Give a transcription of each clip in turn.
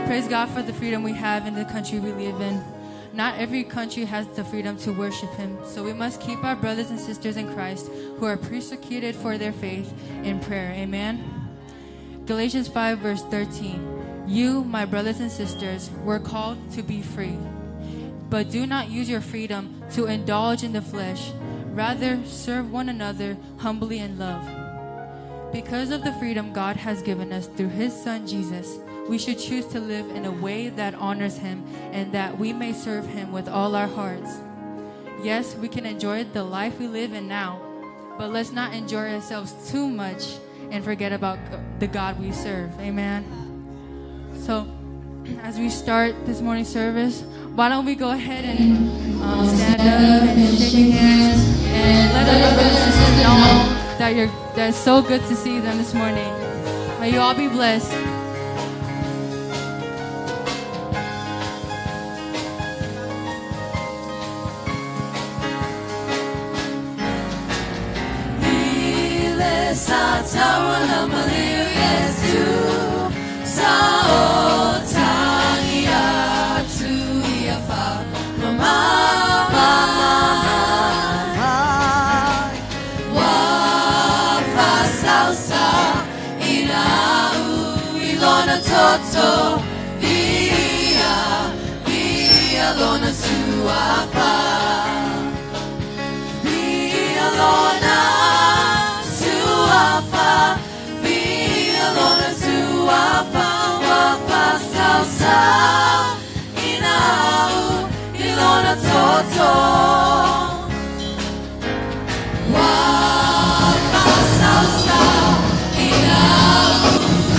Praise God for the freedom we have in the country we live in. Not every country has the freedom to worship Him, so we must keep our brothers and sisters in Christ who are persecuted for their faith in prayer. Amen. Galatians 5, verse 13. You, my brothers and sisters, were called to be free. But do not use your freedom to indulge in the flesh. Rather, serve one another humbly in love. Because of the freedom God has given us through His Son Jesus, we should choose to live in a way that honors Him and that we may serve Him with all our hearts. Yes, we can enjoy the life we live in now, but let's not enjoy ourselves too much and forget about the God we serve. Amen. So, as we start this morning service, why don't we go ahead and stand up and shake hands and let our brothers and sisters know that you're that it's so good to see them this morning. May you all be blessed. Toto via via lona suafa via lona suafa via lona suafa wafa salsa inau ilona toto wafa salsa inau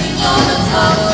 ilona toto.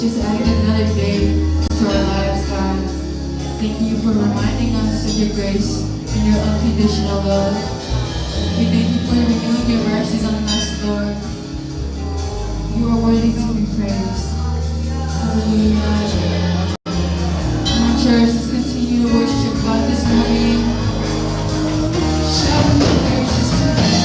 just adding another day to our lives, God. Thank you for reminding us of your grace and your unconditional love. We thank you for renewing your mercies on us, Lord. You are worthy to be praised. Hallelujah. Come on, church, let's continue to worship God this morning. Shout your praises to Him.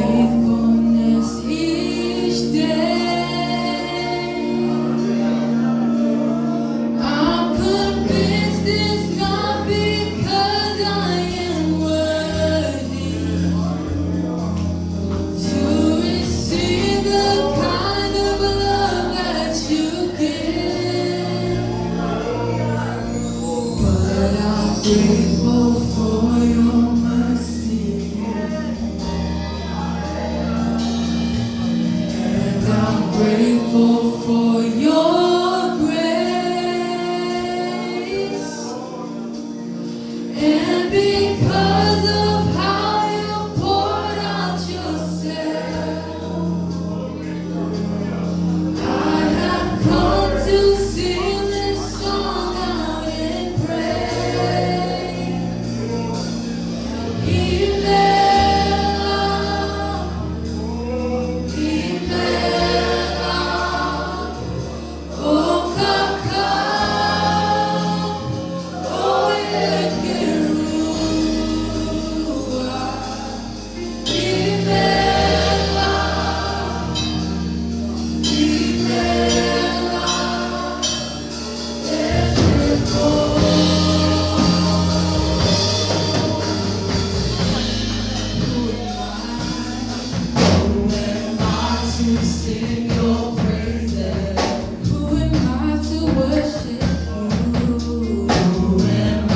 Faithfulness each day. I'm convinced it's not because I am worthy to receive the kind of love that you give, but I'm grateful for your mercy. And I'm grateful for your grace. And because of how you poured out yourself, I have come to sing this song out in praise. Imela, Imela, O Kaka, O Ekerua. Imela, Imela, To sing your praises. Who am I to worship you? Who am I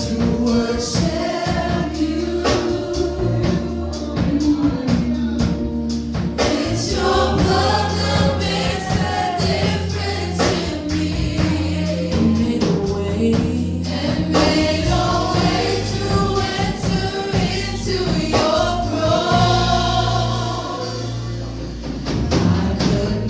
to worship you? It's your blood that makes a difference in me. You made a way and made a way to enter into your throne. I could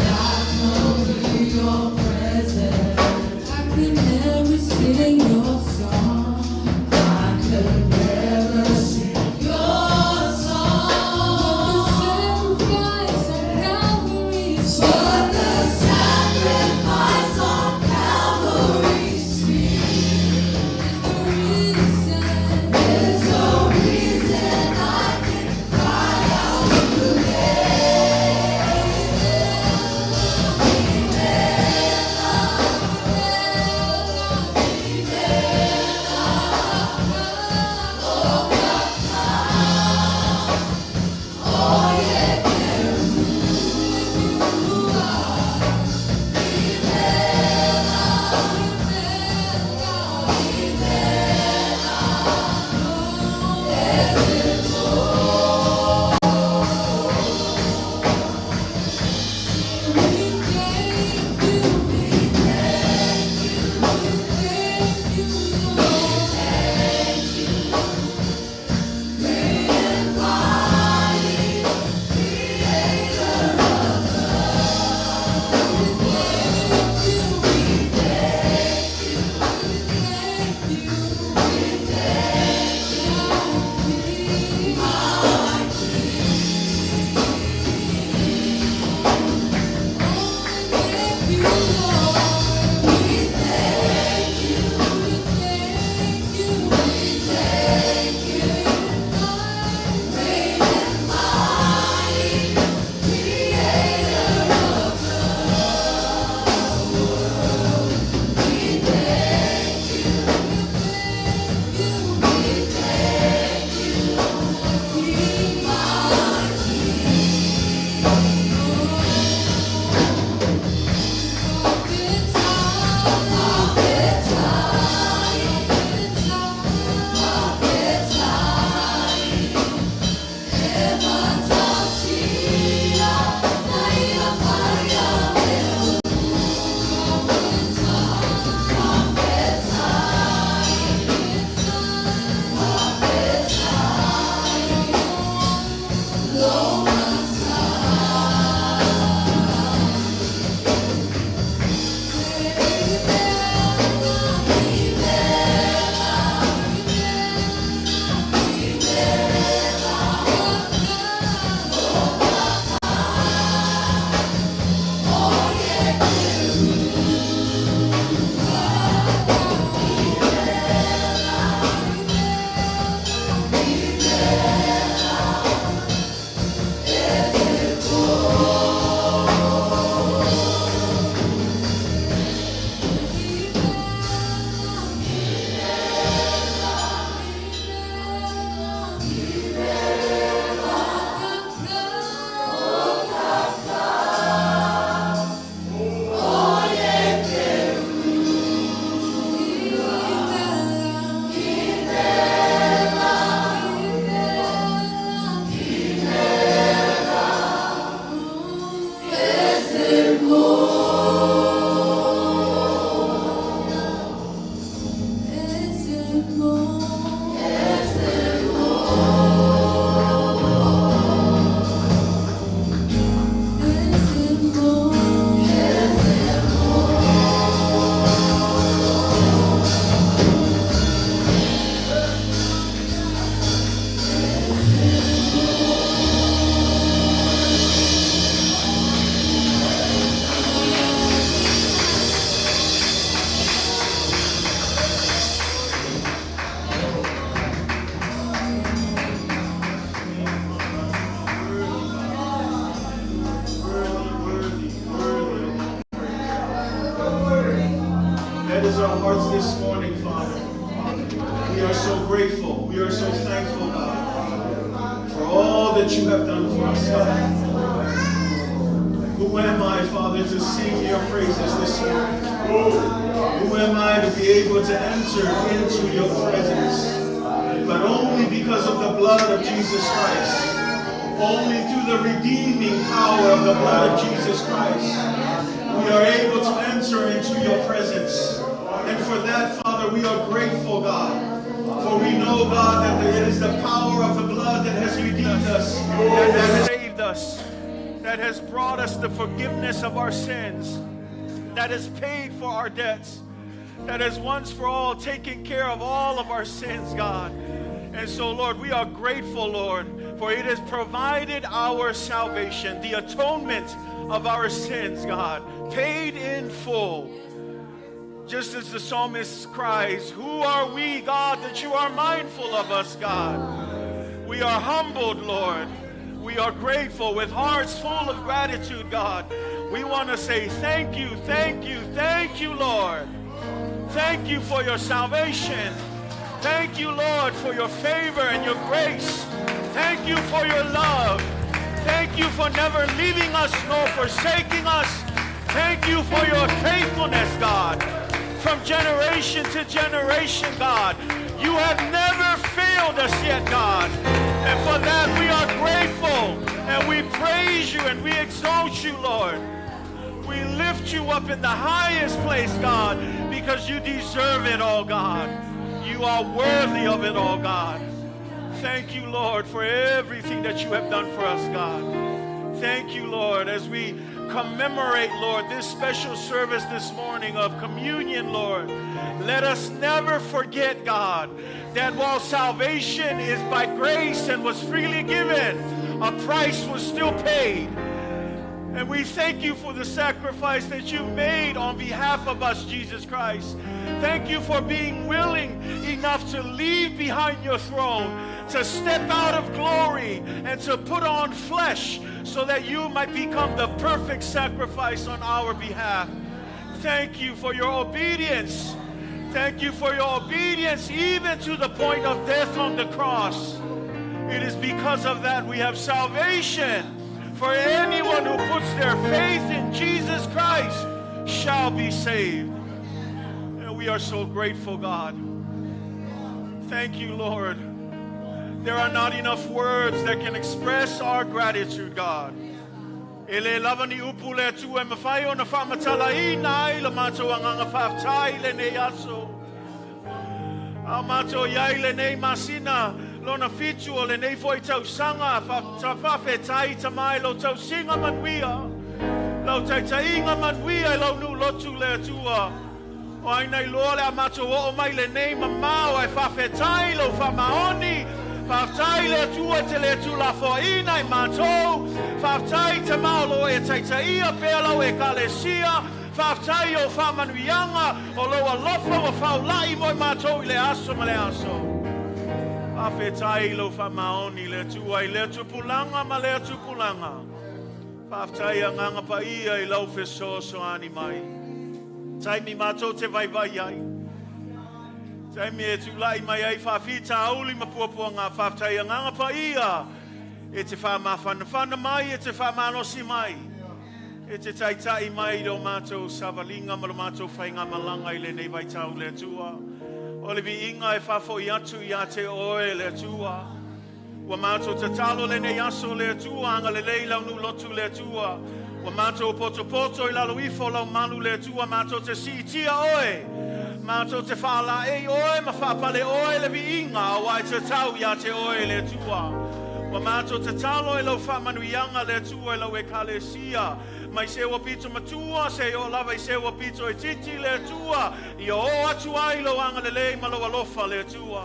that you have done for us, God. Who am I, Father, to sing your praises this morning? Who am I to be able to enter into your presence? But only because of the blood of Jesus Christ. Only through the redeeming power of the blood of Jesus Christ, we are able to enter into your presence. And for that, Father, we are grateful, God. For we know, God, that it is the power of the blood that has redeemed us, that has saved us, that has brought us the forgiveness of our sins, that has paid for our debts, that has once for all taken care of all of our sins, God. And so, Lord, we are grateful, Lord, for it has provided our salvation, the atonement of our sins, God, paid in full. Just as the psalmist cries, Who are we, God, that you are mindful of us, God? We are humbled, Lord. We are grateful with hearts full of gratitude, God. We want to say thank you, thank you, thank you, Lord. Thank you for your salvation. Thank you, Lord, for your favor and your grace. Thank you for your love. Thank you for never leaving us nor forsaking us. Thank you for your faithfulness, God. From generation to generation, God. You have never failed us yet, God. And for that, we are grateful and we praise you and we exalt you, Lord. We lift you up in the highest place, God, because you deserve it all, God. You are worthy of it all, God. Thank you, Lord, for everything that you have done for us, God. Thank you, Lord, as we commemorate, Lord, this special service this morning of communion, Lord. Let us never forget, God, that while salvation is by grace and was freely given, a price was still paid. And we thank you for the sacrifice that you made on behalf of us, Jesus Christ. Thank you for being willing enough to leave behind your throne, to step out of glory, and to put on flesh so that you might become the perfect sacrifice on our behalf. Thank you for your obedience. Thank you for your obedience, even to the point of death on the cross. It is because of that we have salvation. For anyone who puts their faith in Jesus Christ shall be saved. And we are so grateful, God. Thank you, Lord. There are not enough words that can express our gratitude, God. E le lava ni upu le Atua e mafai ona faamatalaina ai lo matou agaga faafetai i lenei aso. A o matou i ai i lenei masina lona fitu o lenei foi tausaga, faafetai Tama i lou tausiga manuia, lau taitaiga manuia i lau nuu lotu le Atua. O ai na iloa le a matou oo mai lenei mamao ae faafetai lou faamaoni. Faafetai le Atua e te le tuulafoaiina i matou. Faafetai Tama o lo o e taitaia pea lau Ekalesia. Faafetai i ou faamanuiaga o lou alofa ua faulai mo i matou i le aso ma le aso. Faafetai i lou faamaoni le Atua i lea tupulaga ma lea tupulaga. Faafetai Agaga Paia i lau fesoasoani mai. Taimi matou te vaivai ai. Taimi e tulai mai ai faafitauli ma puapuaga. Faafetai Agaga Paia e te faamafanafana mai, e te faamalosi mai, e te taitai mai i lo matou savaliga ma lo matou faigamalaga i lenei vaitau le Atua. O le viiga e faafoi atu ia te oe le Atua. Ua matou tatalo lenei aso le Atua, agalelei lau nuu lotu le Atua. Ua matou potopoto i lalo ifo o lau malu le Atua, matou te siitia oe, matou te faalaei oe ma faapale oe le viiga aua e tatau ia te oe le Atua. Ua matou tatalo i lau faamanuiaga le Atua i lau Ekalesia, mai se ua pito matua seia oo lava i se ua pito itiiti le Atua, ia oo atu ai lou agalelei ma lou alofa le Atua.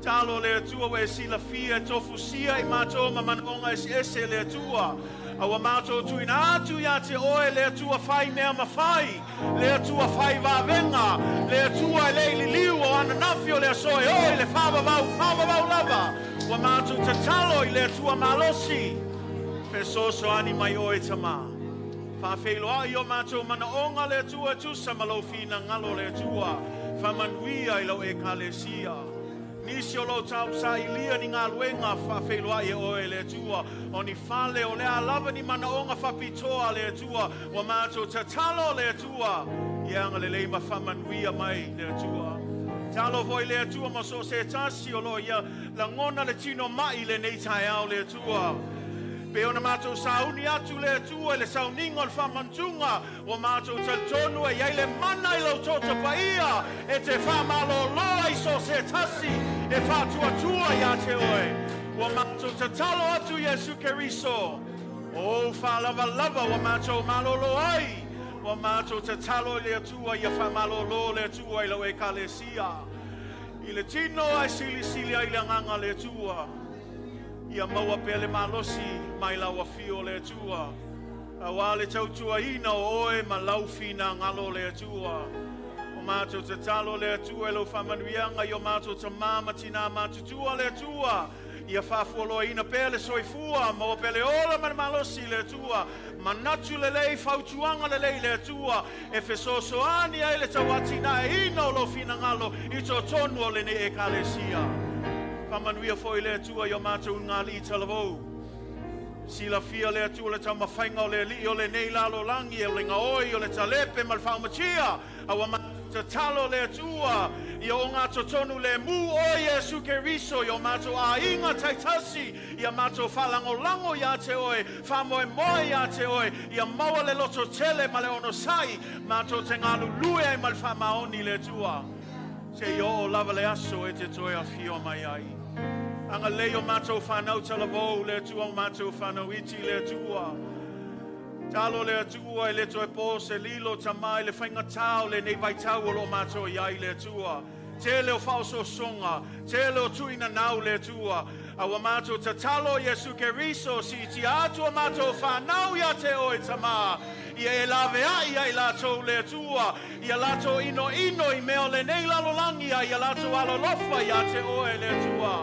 Talo le Atua ua e silafia e tofusia i matou ma manaoga eseese le Atua, a ua matou tuuina atu ia te oe le Atua fai mea mafai, le Atua fai vavega, le Atua e le i liliu o ananafi o le aso e oo i le faavavau, faavavau lava. Ua matou tatalo i le Atua malosi, fesoasoani mai oe Tama. Faafeiloai o matou manaoga le Atua e tusa ma lou finagalo le Atua, faamanuia i lau Ekalesia. Nisi o lo o tausailia ni galuega faafeiloai e Oe, le Atua, o ni fale, o le a lava ni manaoga faapitoa, le Atua, ua matou tatalo, le Atua, ia agalelei ma faamanuia mai, le Atua. Tatalo foi, le Atua, mo so o se tasi o lo o ia lagona le tino mai i lenei taeao, le Atua. Pei ona matou sauni atu, le Atua, i le sauniga o le faamantuga, Ua matou talitonu e i ai le mana i lau toto paia e te faamalolo ai so o se tasi e faatuatua iā te oe. Ua matou tatalo atu Iesu Keriso, o ou faalavalava ua matou malolo ai. Ua matou tatalo i le Atua ia faamalolo le Atua i lau Ekalesia i le tino ae silisili ai le agaga le Atua. Ia maua pea le malosi mai lau afio le Atua. Auā le tautuaina o oe ma lau finagalo le Atua. O matou tatalo le Atua i lau faamanuiaga i o matou tamā ma tinā matutua le Atua, ia faafualoaina pea le soifua, maua pea le ola ma le malosi le Atua, manatu lelei, fautuaga lelei le Atua, e fesoasoani ai le tauatinaeina o lou finagalo i totonu o lenei Ekalesia. Faamanuia foi le Atua i o matou ulugalii talavou. Silafia le Atua le taumafaiga o le alii o lenei lalolagi, o le gaoi, o le talepe ma le faaumatia. A ua matou tatalo le Atua ia ogatotonu lemu oe Iesu Keriso i o matou aiga taitasi, ia matou faalagolago iā te oe, faamoemoe iā te oe, ia maua le lototele ma le onosai, matou te galulue ai ma le faamaoni le Atua. Seia oo lava le aso e te toe afio mai ai. Agalelei o matou fanau talavou, le Atua o matou fanau iti, le Atua. Talo le Atua e le toe po se lilo tama i le faigatā o lenei vaitau o lo o matou i ai, le Atua. Tele o faaosoosoga, tele o tuuinanau, le Atua. A ua matou tatalo Iesu Keriso, siitia atu a matou fanau iā te oe, Tama, ia e laveai ia i latou, le Atua, ia latou inoino i mea o lenei lalolagi a ia latou alolofa iā te oe, le Atua.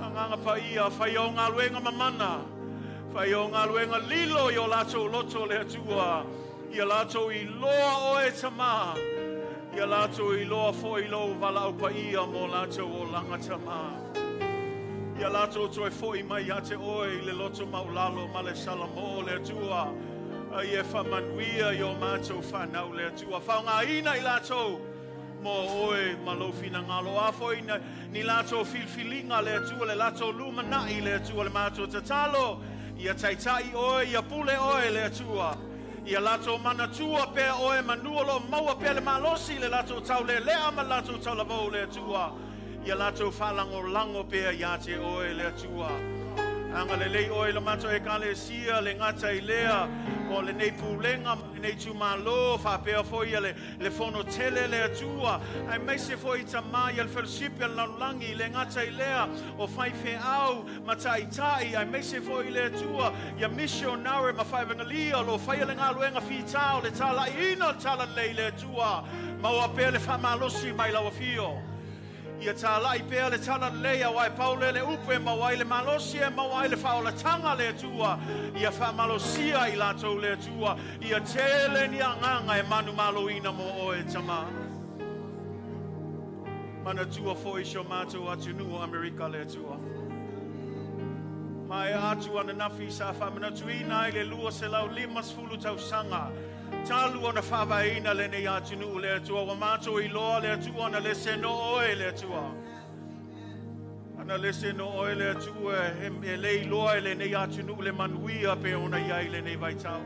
Agaga Paia, fai ou galuega mamana, fai ou galuega lilo i o latou loto, le Atua, ia latou iloa oe, Tama, ia latou iloa foi lou valaau paia mo latou olaga, Tama. Ia latou toe foi mai iā te oe i le loto maualalo ma le salamo, le Atua, a ia faamanuia i o matou fanau, le Atua. Faaaogaina i latou mo oe ma lou finagalo. A foi ni latou filifiliga, le Atua, le latou lumanai, le Atua, le matou tatalo, ia taitai oe, ia pule oe, le Atua. Ia latou manatua pea oe manu o lo o maua pea le malosi i le latou taulelea ma le latou taulavou, le Atua. Ia latou faalagolago pea iā te oe, le Atua. Agalelei oe i lo matou Ekalesia, le gata i lea o lenei pulega ma lenei itumalo, faapea foi ia le, le fono tele, le Atua, aemaise foi i tamā ia le felosipi a le lalolagi, le gata i lea o faifeau ma taitai, aemaise foi le Atua ia misionare ma faevegalia o lo o faia le galuega fitā o le talaiina o le Talalelei, le Atua. Maua pea le faamalosi mai lau afio. Ia talai pea le Talalelei, aua e pau lea le upu e maua ai le malosi, e maua ai le faaolatanga, le Atua. Ia faamalosia i latou, le Atua. Ia tele ni agaga e manumaloina mo oe, Tama. Manatua foi si o matou atunuu o Amerika, le Atua. Maea atu ananafi sa faamanatuina ai le 250 tausaga talu ona faavaeina lenei atunuu, le Atua. Ua matou iloa, le Atua, ana lese no oe, le Atua. Ana lese no oe, le Atua, e le iloa e lenei atunuu le manuia pe ona i ai lenei vaitau.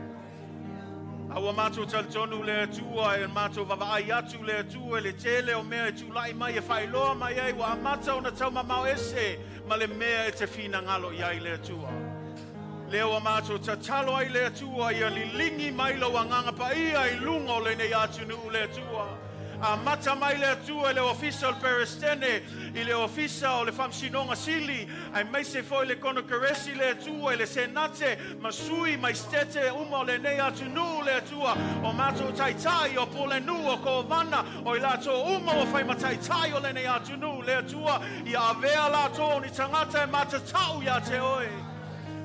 A ua matou talitonu, le Atua, e matou vaavaai atu, le Atua, i le tele o mea e tulai mai e faailoa mai ai ua amata ona taumamao ese ma le mea e te finagalo i ai, le Atua. Lea ua matou tatalo ai, le Atua, ia liligi mai lou Agaga Paia i luga o lenei atunuu, le Atua. Amata mai, le Atua, i le Ofisa o le Peresetene, i le Ofisa o le Faamasinoga Sili, aemaise foi le Konokeresi, le Atua, i le Senate, ma sui mai setete uma o lenei atunuu, le Atua, o matou taitai, o pulenuu, o kovana, o i latou uma ua fai ma taitai o lenei atunuu, le Atua, ia avea latou o ni tagata e matatau iā te oe.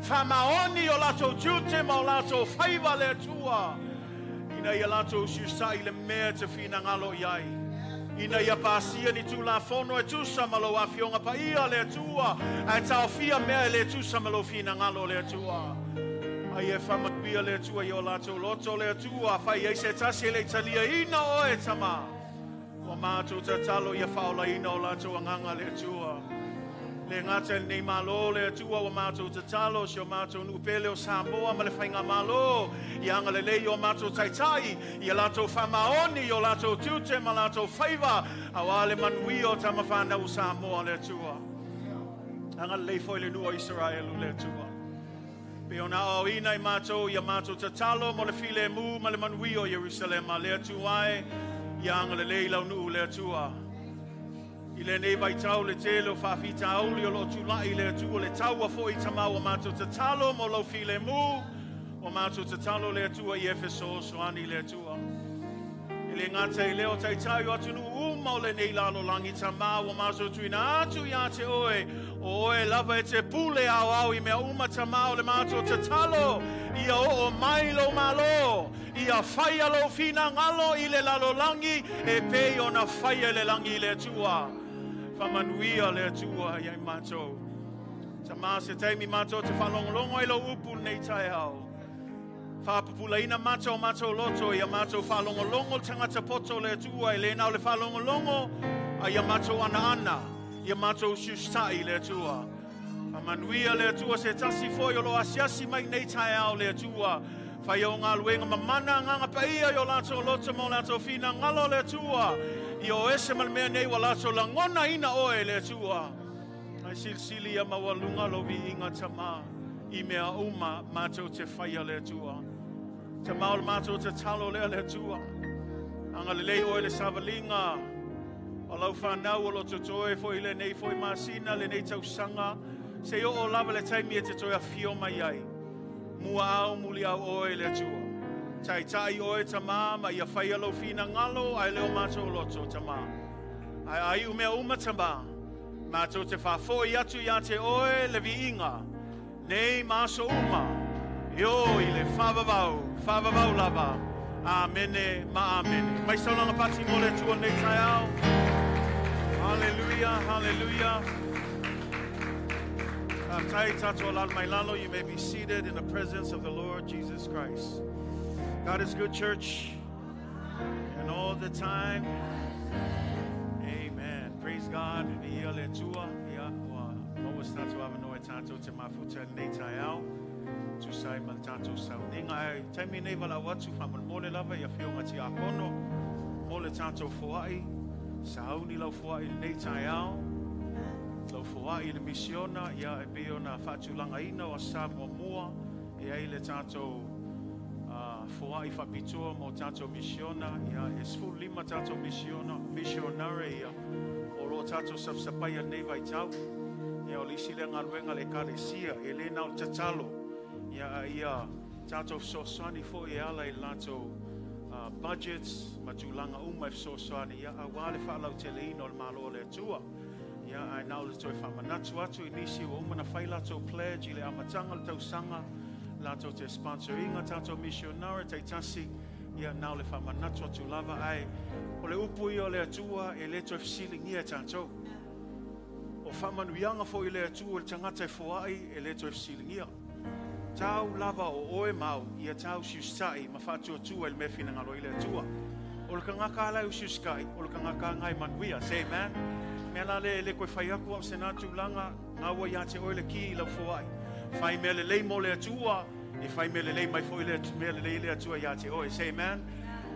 Faamaoni o latou tiute ma o latou faiva, le Atua, ina ia latou usiusa'i i le mea e te finagalo i ai. Ina ia pasia ni Tulafono e tusa ma Lou Afioga Paia, le Atua, ae taofia mea e le tusa ma Lou finagalo, le Atua. A ia faamanuia le Atua i o latou loto, le Atua, afai e i ai se tasi e le i taliaina Oe, Tama. Ua matou tatalo ia faaolaina o latou agaga, le Atua. Le gata i lenei Malo, le Atua, ua matou tatalo si o matou nuu pele o Samoa ma le Faigamalo, ia agalelei i o matou taitai, ia latou faamaoni i o latou tiute ma latou faiva, auā le manuia o tama fanau o Samoa, le Atua. Agalelei foi le nuu o Isaraelu, le Atua. Pei ona aoaoina i matou ia matou tatalo mo le filemu ma le manuia o Ierusalema, le Atua e, ia agalelei lau nuu, le Atua. I lenei vaitau le tele o faafitauli o lo o tulai i le Atua, le taua foi Tama ua matou tatalo mo lau filemu, ua matou tatalo le Atua ia fesoasoani le Atua. E le gata i lea o taitai o atunuu uma o lenei lalolagi Tama ua matou tuuina atu ia te oe, o oe lava e te pule aoao i mea uma Tama o le matou tatalo, ia oo mai lou Malo, Ia faia lou finagalo i le lalolagi e pei ona faia i le lagi i le Atua. Faamanuia le Atua ia i matou. Tama, se taimi matou te faalogologo ai lou upu lenei taeao. Faapupulaina matou matou loto ia matou faalogologo le tagata poto le Atua e le na o le faalogologo a ia matou anaana, ia matou usiusitai le Atua. Faamanuia le Atua se tasi foi o lo asiasi mai nei taeao le Atua. Fai o galuega mamana agaga paia i o latou loto ma o latou finagalo le Atua. Ia o ese ma le mea nei ua latou lagonaina oe le Atua. Ai silisili ia maualuga lou viiga Tama i mea uma matou te faia le Atua. Tama o le matou tatalo lea le Atua. Agalelei oe le savaliga o lau fanau o lo o totoe foi i lenei foi masina, lenei tausaga, se i oo lava le taimi e te toe afio mai ai. Mua au muli au oe le Atua. Taitai oe Tama ma ia faia lou finagalo ae le o matou loto Tama. Ae a iu mea uma Tama, matou te faafoi atu ia te oe le viiga, nei ma aso uma, e ō i le faavavau, faavavau lava. Amene ma amene. Mai saulaga pati mo le Atua nei taeao. Hallelujah, hallelujah. Faafetai tatou alala mai lalo. You may be seated in the presence of the Lord Jesus Christ. God is good, church, and all the time. Amen. Praise God. Viia le Atua. Ia, ua maua se tatou avanoa e tatou te mafuta i lenei taeao. Tusa ai ma le tatou sauniga. Ae taimi nei valaau atu faamolemole lava i afioga tiakono mo le tatou foai. Sauni lau foai i lenei taeao. Lau foai i le misiona, ia e pei ona faatulagaina o aso Sa muamua e ai le tatou foai faapitoa mo tatou misiona, ia e 15 tatou misiona, misionare ia o lo o tatou sapasapaia i lenei vaitau. Ia o le isi lea galuega a le Ekalesia, e le na o le tatalo, ia a ia tatou fesoasoani foi e ala i le latou budgets ma tulaga uma e fesoasoani, ia aua le faalauteleina o le Malo o le Atua. Ia, ae na o le toe faamanatu atu i nisi ua uma na fai latou pledge i le amataga o le tausaga, latou te sponsor ina tatou missionary taitasi, ia na o le faamanatu atu lava, ae o le upu ia o le Atua e le toe fesiligia e tatou. O faamanuiaga foi i le Atua i le tagata e foai e le toe fesiligia. Tau lava o oe ma au, ia tau usiusitai ma faatuatua i le mea e finagalo ai le Atua. O le tagata la e usiusitai, o le tagata lena e manuia. Say amen. Mea la lea e le toe fai atu au se na tulaga, gaua ia te oe le ki i lau foai. Fai mea lelei mo le Atua, e fai mea lelei mai foi le mea lelei le Atua ia te oe. Say amen.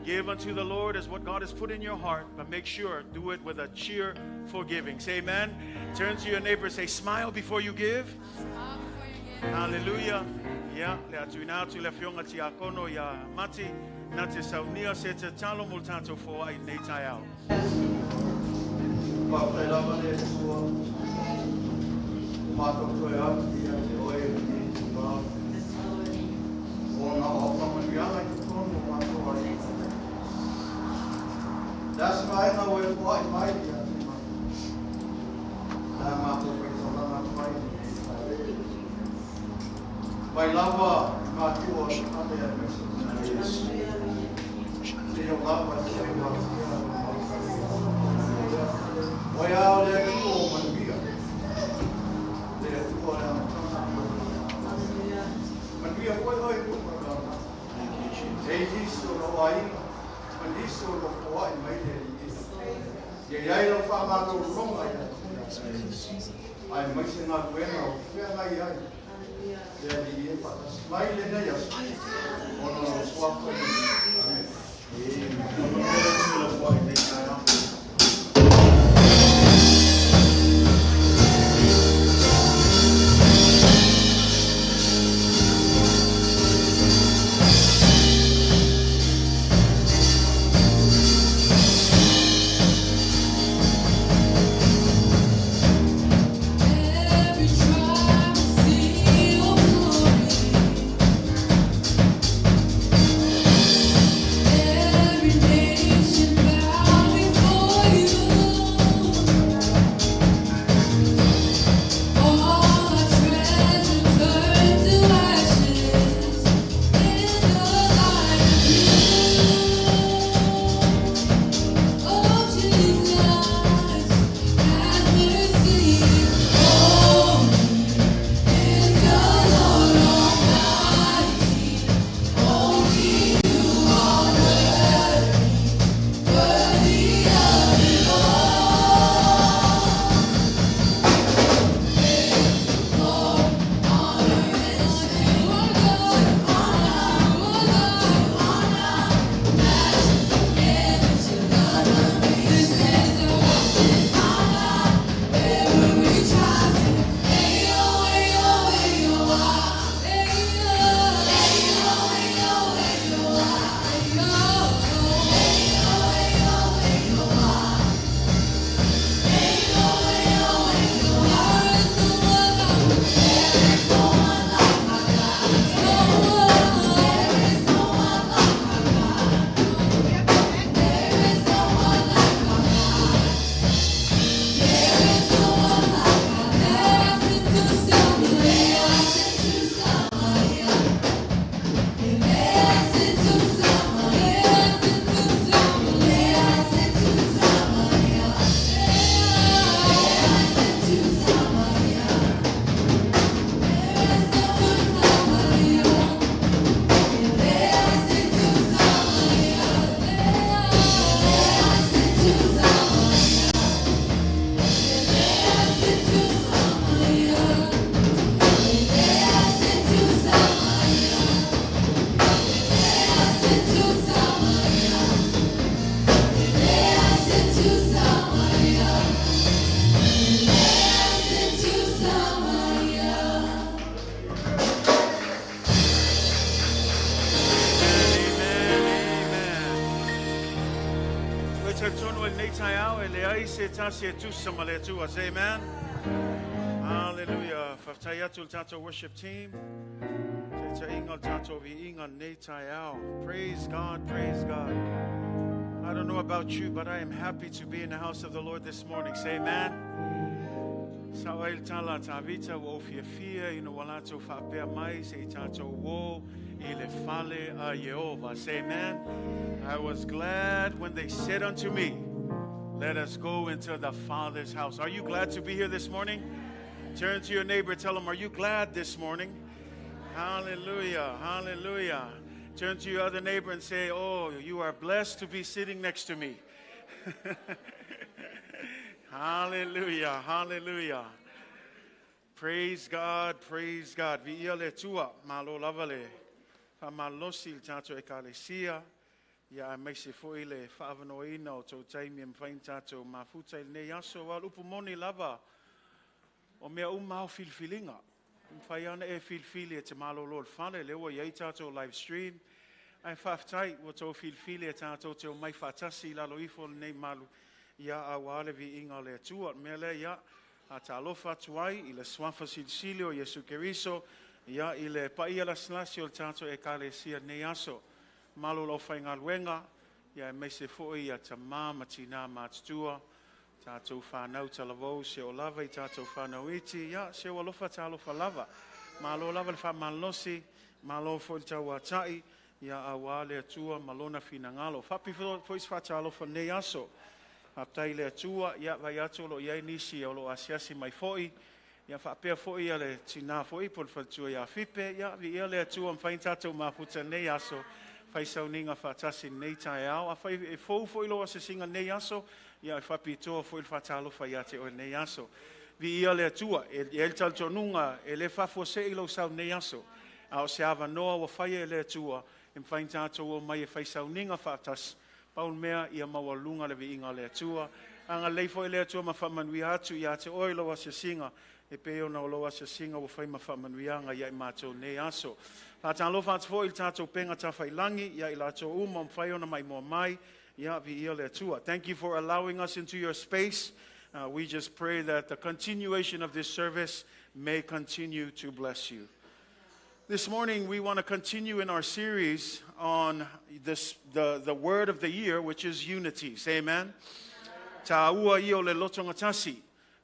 Give unto the Lord as what God has put in your heart, but make sure do it with a cheerful giving. Say amen. Turn to your neighbor and say, smile before you give. Smile before you give. Hallelujah. Ia, le atuina atu le afioga tiakono ia Mati, na te saunia se tatalo mo le tatou foai i lenei taeao. Faafetai lava le Atua, ua matou toe atu ia te oe i lenei itula, ona o au faamanuiaga i totonu o matou aiga. Le a se vaega ua e foai mai ia te matou, o le a matou faitaulaga atu ai i lenei taeao. Mai lava i matua o se fale aemaise o Iesu. Seia lava e toe aofia le Maota. O ia o le Atua o manuia. Le Atua o le amataga ma le faaiuga. Manuia foi oe i luma o le lalolagi. E i nisi o lou aiga ma nisi o lou foai mai le Alii e. Ia i ai lau faamalologa ia te au. Aemaise galuega o feagai ai le Alii e faatasi mai lenei aso ona o lou suafa Iesu. Amene. Amen. Every tribe will see your glory. Every nation bow before you. All our treasure turn to ashes in the light of you. Oh Jesus, have mercy. Holy is the Lord Almighty. Only you are worthy, worthy of it all. Lord, honor and to our God, honor, honor, majesty and to the This is our honor. Every tribe, ayo, ayo, ayo, ah, ayo, ayo, ayo, ayo, ah, ayo, ayo, ayo, ayo, ah. Amen, amen. Ua tautono e nei tai au e le ai se tasi e tusa ma le Atua. Say amen. Hallelujah. Whaftai atu le tātou worship team. Te ta inga o le tātou vi inga nei tai au. Praise God, praise God. I don't know about you, but I am happy to be in the house of the Lord this morning. Say amen. Sa o le tala tā vita o fia fia ina wa latou whaapea mai se i tātou o i le fale a Jehovah. Say amen. I was glad when they said unto me, let us go into the Father's house. Are you glad to be here this morning? Turn to your neighbor, tell them, are you glad this morning? Hallelujah, hallelujah. Turn to your other neighbor and say, oh, you are blessed to be sitting next to me. Hallelujah, hallelujah. Praise God, praise God. Vi ia le tua, malo lava le whamalosi le tātou ekalesia. Ia a meise fo i le whaavanoina o tau taimi e mwhain tātou mafuta i nei aso. Wa upu moni lava o mea umau filfilinga. Mwhai ana e filfili e te malo lo le whale, le ua iai tātou live stream. Ai whaftai ua tau filfili e tātou te o mai whatasi lalo ifo le nei malu. Ia a wale vi inga le atua. Mea le ia a ta alofa atu ai i le swafa silisili o Iesu Keriso. Ia i le paia la slasi o le tātou e kalesia nei aso. Malo lau whaingaluenga. Ia e meise foi ia ta mā tina mātutua. Tātou whānau talavou se o lava i tātou whānau iti. Ia se o alofa ta alofa lava. Malo lava le whamalosi. Malo foi le tau atai. Ia a wā le atua malona whinangalo. Whapi foi se whata alofa nei aso. Faafetai i le Atua, ia vaai atu o lo o i ai nisi o lo o asiasi mai foi. Ia faapea foi ia le tina foi po o le faletua ia Fipe, ia viia le Atua ua mafai ona tatou mafuta i lenei aso, fai sauniga faatasi i lenei taeao. Afai e fou foi lou asiasiga i lenei aso, ia e faapitoa foi le faatalofa ia te oe i lenei aso. Viia le Atua, e i ai le talitonuga e le faafuasei lou sau i lenei aso, a o se avanoa ua faia e le Atua e mafai ona tatou omai e fai sauniga faatasi. Pau le mea ia maualuga le viiga o le Atua. Agalelei foi le Atua ma faamanuia atu ia te oe i lau asiasiga, e pei ona o lau asiasiga ua fai ma faamanuiaga ia i matou i lenei aso. Faatalofa atu foi i le tatou upega tafailagi ia i latou uma ua mafai ona maimoa mai, ia viia le Atua. Thank you for allowing us into your space. We just pray that the continuation of this service may continue to bless you. This morning, we want to continue in our series on the word of the year, which is unity. Say amen. Tāua ia o le lotogatasi.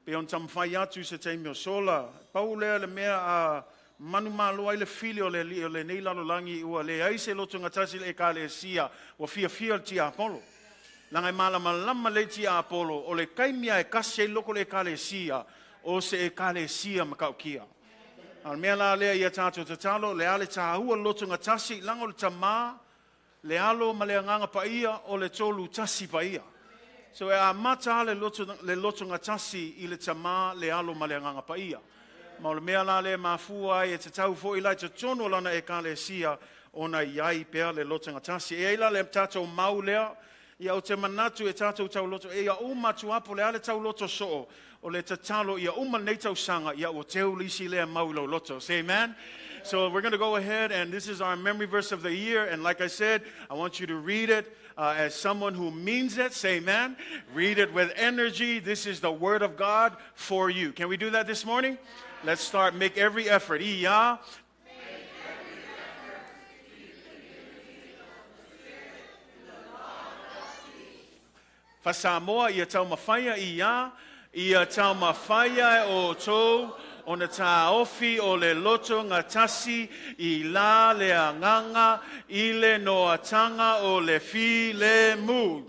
Pe on taumafai atu se taimi o sola. Pau lea le mea a manumalo ai le fili o le alii o lenei lalolagi ua leai se lotogatasi i le Ekalesia ua fiafia le tiapolo. Leaga e malamalama lelei le tiapolo o le taimi lava e tasi ai le loto o le Ekalesia, o se Ekalesia matautia. A o le mea la lea ia tatou tatalo, le a le taua o le lotogatasi, leaga o le Tama, le Alo ma le Agaga Paia o le Tolu Tasi Paia. So e amata lava le lotogatasi i le Tama, le Alo ma le Agaga Paia. Ma o le mea la lea e mafua ai e tatau foi la i totonu o lana Ekalesia ona i ai pea le lotogatasi. E i ai la le tatou mau lea, ia ou te manatu e tatou tauloto, ia uma atu lava po o le a le tauloto soo, o le tatalo ia uma lenei tausaga, ia ua teu le isi lea mau i lou loto. Say amen. So we're going to go ahead, and this is our memory verse of the year. And like I said, I want you to read it as someone who means it. Say amen. Read it with energy. This is the word of God for you. Can we do that this morning? Let's start. Make every effort. Ia. Faa-Samoa, ia taumafaia ia, ia taumafaia e outou ona taofi o le lotogatasi i la le agaga i le noataga o le filemu.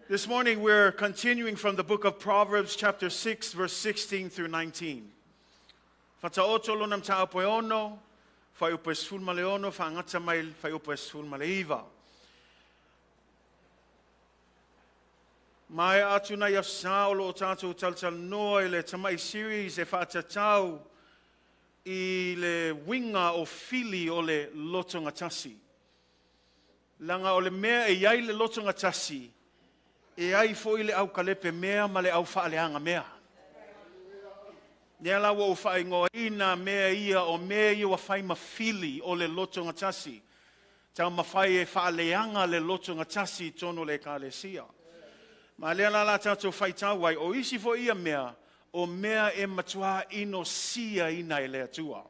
This morning we're continuing from the book of Proverbs chapter 6 verse 16 through 19. Faataoto lona mataupu e 6, fuaiupu e 16, faagata mai le fuaiupu e 19. Maea atu nai aso sa o lo o tatou talatalanoa i le tamai series e faatatau i le uiga o fili o le lotogatasi. Leaga o le mea e i ai le lotogatasi, e ai foi le aukalepe mea ma le au faaleaga mea. Lea la ua ou faaigoaina mea ia o mea ia ua fai ma fili o le lotogatasi. Taumafai e faaleaga le lotogatasi i totonu o le Ekalesia. Ma lea la la tatou faitau ai, o isi foi ia mea, o mea e matua inosiaina e le Atua.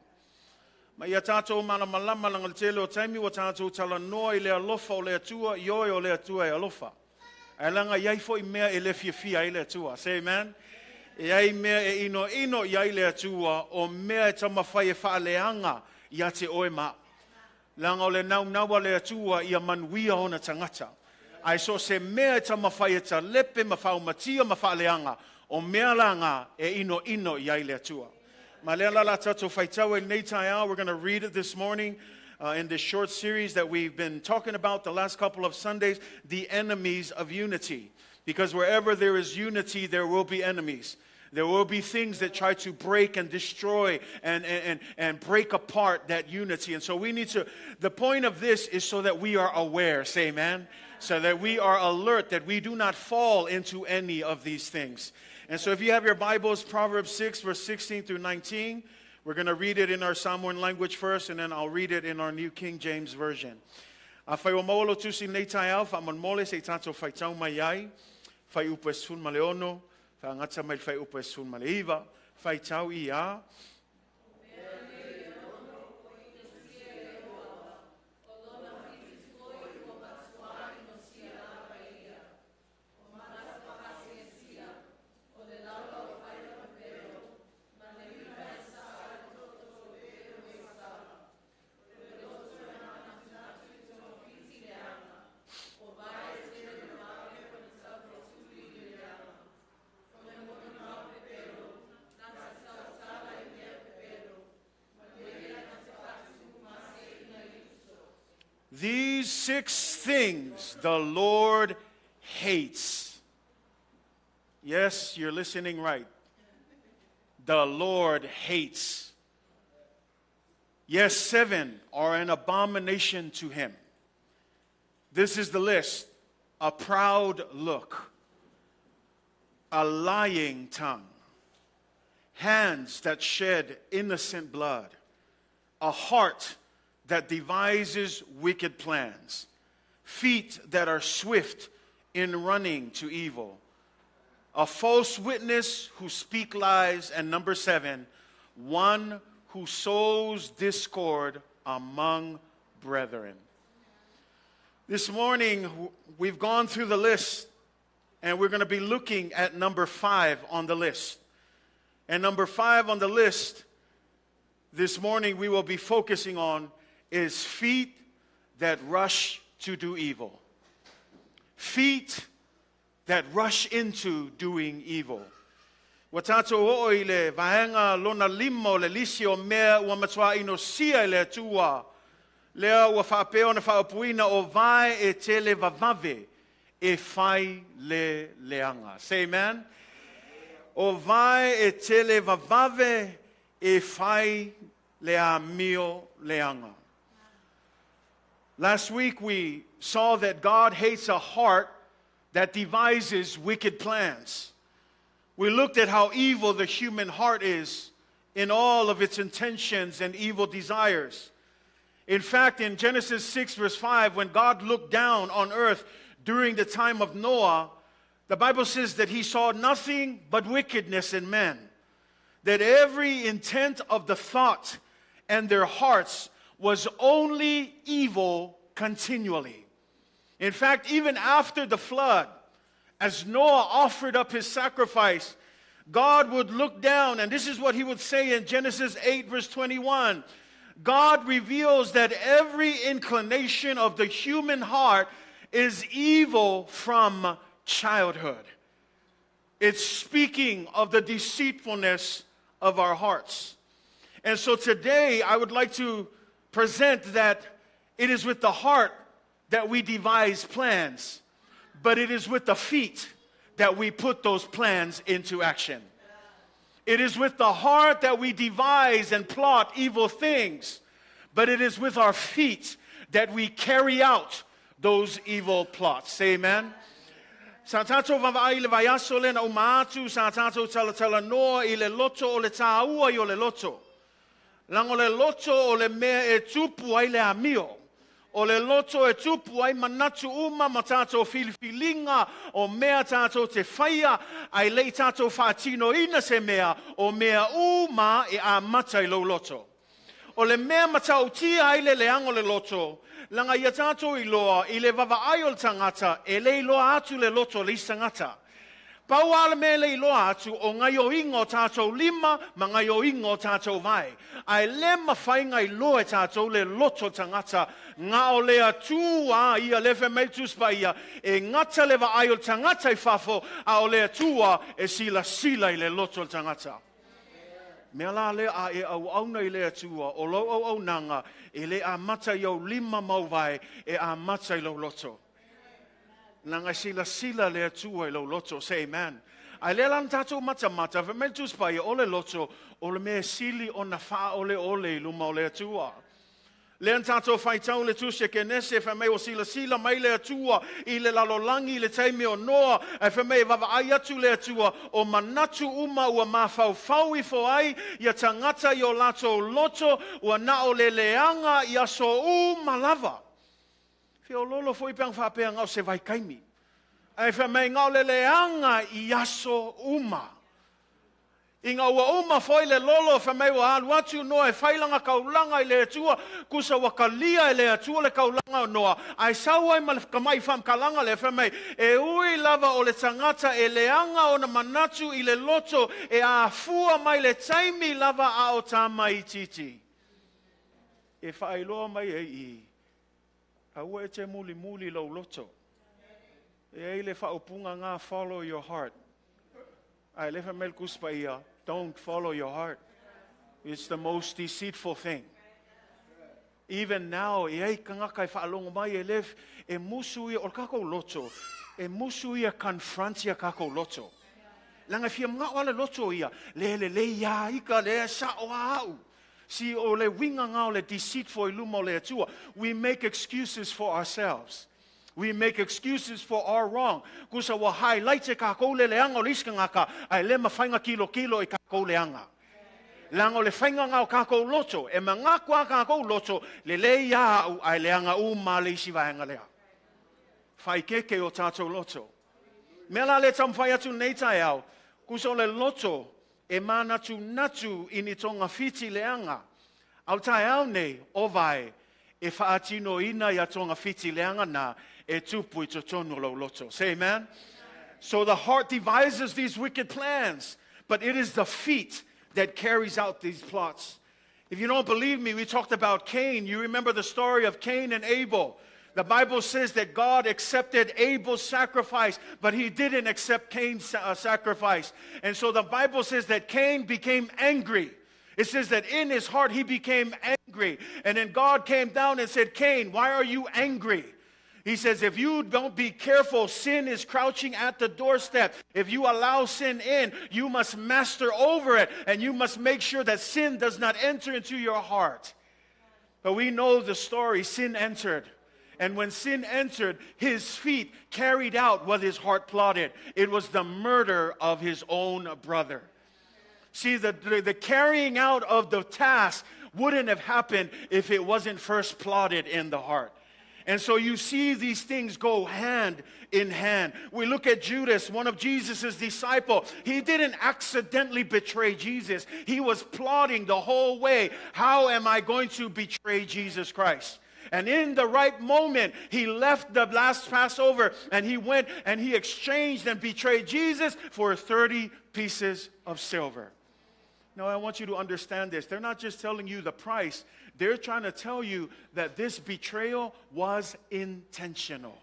Ma ia tatou malamalama leaga le tele o taimi ua tatou talanoa i le alofa o le Atua, ioe o le Atua e alofa. Ae leaga e i ai foi mea e le fiafia ai le Atua. Say amen. E i ai mea e inoino i ai le Atua, o mea e taumafai e faaleaga ia te oe ma au. Leaga o le naunau a le Atua ia manuia ona tagata. Ae so o se mea e taumafai e talepe ma faaumatia ma faaleaga, o mea la na e inoino i ai le Atua. Ma lea la la tatou faitau ai lenei taeao. We're going to read it this morning in this short series that we've been talking about the last couple of Sundays, the enemies of unity. Because wherever there is unity, there will be enemies. There will be things that try to break and destroy and break apart that unity. And so we need to, the point of this is so that we are aware, say amen, so that we are alert, that we do not fall into any of these things. And so if you have your Bibles, Proverbs 6, verse 16 through 19, we're going to read it in our Samoan language first, and then I'll read it in our New King James Version. Afai ua maua lou tusi i lenei taeao, faamolemole se i tatou faitau mai ai, fuaiupu e 16, faagata mai le fuaiupu e 19, faitau ia. These six things the Lord hates. Yes, you're listening right. The Lord hates. Yes, seven are an abomination to him. This is the list a proud look, a lying tongue, hands that shed innocent blood, a heart that devises wicked plans, feet that are swift in running to evil, a false witness who speak lies, and number 7, one who sows discord among brethren. This morning, we've gone through the list, and we're going to be looking at number 5 on the list. And number 5 on the list this morning we will be focusing on is feet that rush to do evil. Feet that rush into doing evil. Ua tātou oo i le vaega lona lima o le lisi o mea ua matua inosia e le Atua, lea ua faapea ona faaupuina o vae e tele vavave e fai le leaga. Say amen. O vae e tele vavave e fai le amio leaga. Last week we saw that God hates a heart that devises wicked plans. We looked at how evil the human heart is in all of its intentions and evil desires. In fact, in Genesis 6, verse 5, when God looked down on earth during the time of Noah, the Bible says that he saw nothing but wickedness in men, that every intent of the thought and their hearts was only evil continually. In fact, even after the flood, as Noah offered up his sacrifice, God would look down, and this is what he would say in Genesis 8, verse 21. God reveals that every inclination of the human heart is evil from childhood. It's speaking of the deceitfulness of our hearts. And so today, I would like to present that it is with the heart that we devise plans, but it is with the feet that we put those plans into action. It is with the heart that we devise and plot evil things, but it is with our feet that we carry out those evil plots. Say amen. Sa tātou vaavaai i le vaiaso lea na uma atu, sa tātou talatalanoa i le loto o le tāua i o le loto. Leaga o le loto o le mea e tupu ai le amio. O le loto e tupu ai manatu uma ma tātou filifiliga o mea tātou te faia, ae le i tātou faatinoina se mea, o mea uma e amata i lou loto. O le mea matautia ai le leaga o le loto, leaga ia tātou iloa i le vaavaai o le tagata, e le iloa atu le loto o le isi tagata. Pau lava le mea e le iloa atu, o gaioiga o tātou lima ma gaioiga o tātou vae. Ae le mafai na iloa e tātou le loto o le tagata, na o le Atua ia, lea fai mai le Tusi Paia, e gata le vaai o le tagata i fafo, a o le Atua e silasila i le loto o le tagata. Mea la lea a e auauna i le Atua, o lou auaunaga e le amata i ou lima ma ou vae, e amata i lou loto. Leaga e silasila le Atua i lou loto. Say amen. Ae lea la na tatou matamata, fai mai le Tusi Paia, o le loto, o le mea e sili ona faaoleole i luma o le Atua. Lea na tatou faitau le Tusi a Kenese, fai mai ua silasila mai le Atua i le lalolagi i le taimi o Noa, ae fai mai e vaavaai atu le Atua, o manatu uma ua mafaufau ifo ai ia tagata i o latou loto, ua na o le leaga i aso uma lava. Feoloolo foi pe ana faapea na o se vaitaimi. Ae fai mai na o le leaga i aso uma. Ina ua uma foi le lolo, fai mai ua alu atu Noa e fai lana kaulaga i le Atua, kusa ua kalia e le Atua le kaulaga o Noa, ae sau ai ma le kamai faamatalaga lea, fai mai, e ui lava o le tagata e leaga ona manatu i le loto e afua mai le taimi lava a o tamaitiiti. E faailoa mai ai i, aua e te mulimuli lou loto. E ai le faaupuga na, follow your heart. Ae le fai mai le Tusi Paia, don't follow your heart. It's the most deceitful thing. Even now, e ai kangaka e whaalongo mai e lef, e musu ia, o kako loto, e musu ia confront ia kako loto. Langa fia mga o ale loto ia, le le le ia ika le sa o au. Si o le winga ngā o le deceitful i luma o le atua. We make excuses for ourselves. We make excuses for our wrong. Kusa wa highlight se kākou le leanga o le iska ngaka, ai le mawhainga kilo kilo i kākou leanga. Leanga o le whainga ngā o kākou loto, e ma ngā kua kākou loto, le le ia au ai leanga u ma le isi vaenga lea. Whai keke o tātou loto. Mea la le tamwhai atu nei tai au, kusa o le loto e mānatu natu i ni tonga whiti leanga. Au tai au nei, o vai, e whaatino ina ia tonga whiti leanga nā, e tupu i totonu lau loto. Say amen. So the heart devises these wicked plans, but it is the feet that carries out these plots. If you don't believe me, we talked about Cain. You remember the story of Cain and Abel. The Bible says that God accepted Abel's sacrifice, but he didn't accept Cain's sacrifice. And so the Bible says that Cain became angry. It says that in his heart he became angry. And then God came down and said, Cain, why are you angry? He says, if you don't be careful, sin is crouching at the doorstep. If you allow sin in, you must master over it, and you must make sure that sin does not enter into your heart. But we know the story. Sin entered. And when sin entered, his feet carried out what his heart plotted. It was the murder of his own brother. See, the carrying out of the task wouldn't have happened if it wasn't first plotted in the heart. And so you see these things go hand in hand. We look at Judas, one of Jesus' disciples. He didn't accidentally betray Jesus. He was plotting the whole way. How am I going to betray Jesus Christ? And in the right moment, he left the last Passover and he went and he exchanged and betrayed Jesus for 30 pieces of silver. Now, I want you to understand this. They're not just telling you the price. They're trying to tell you that this betrayal was intentional.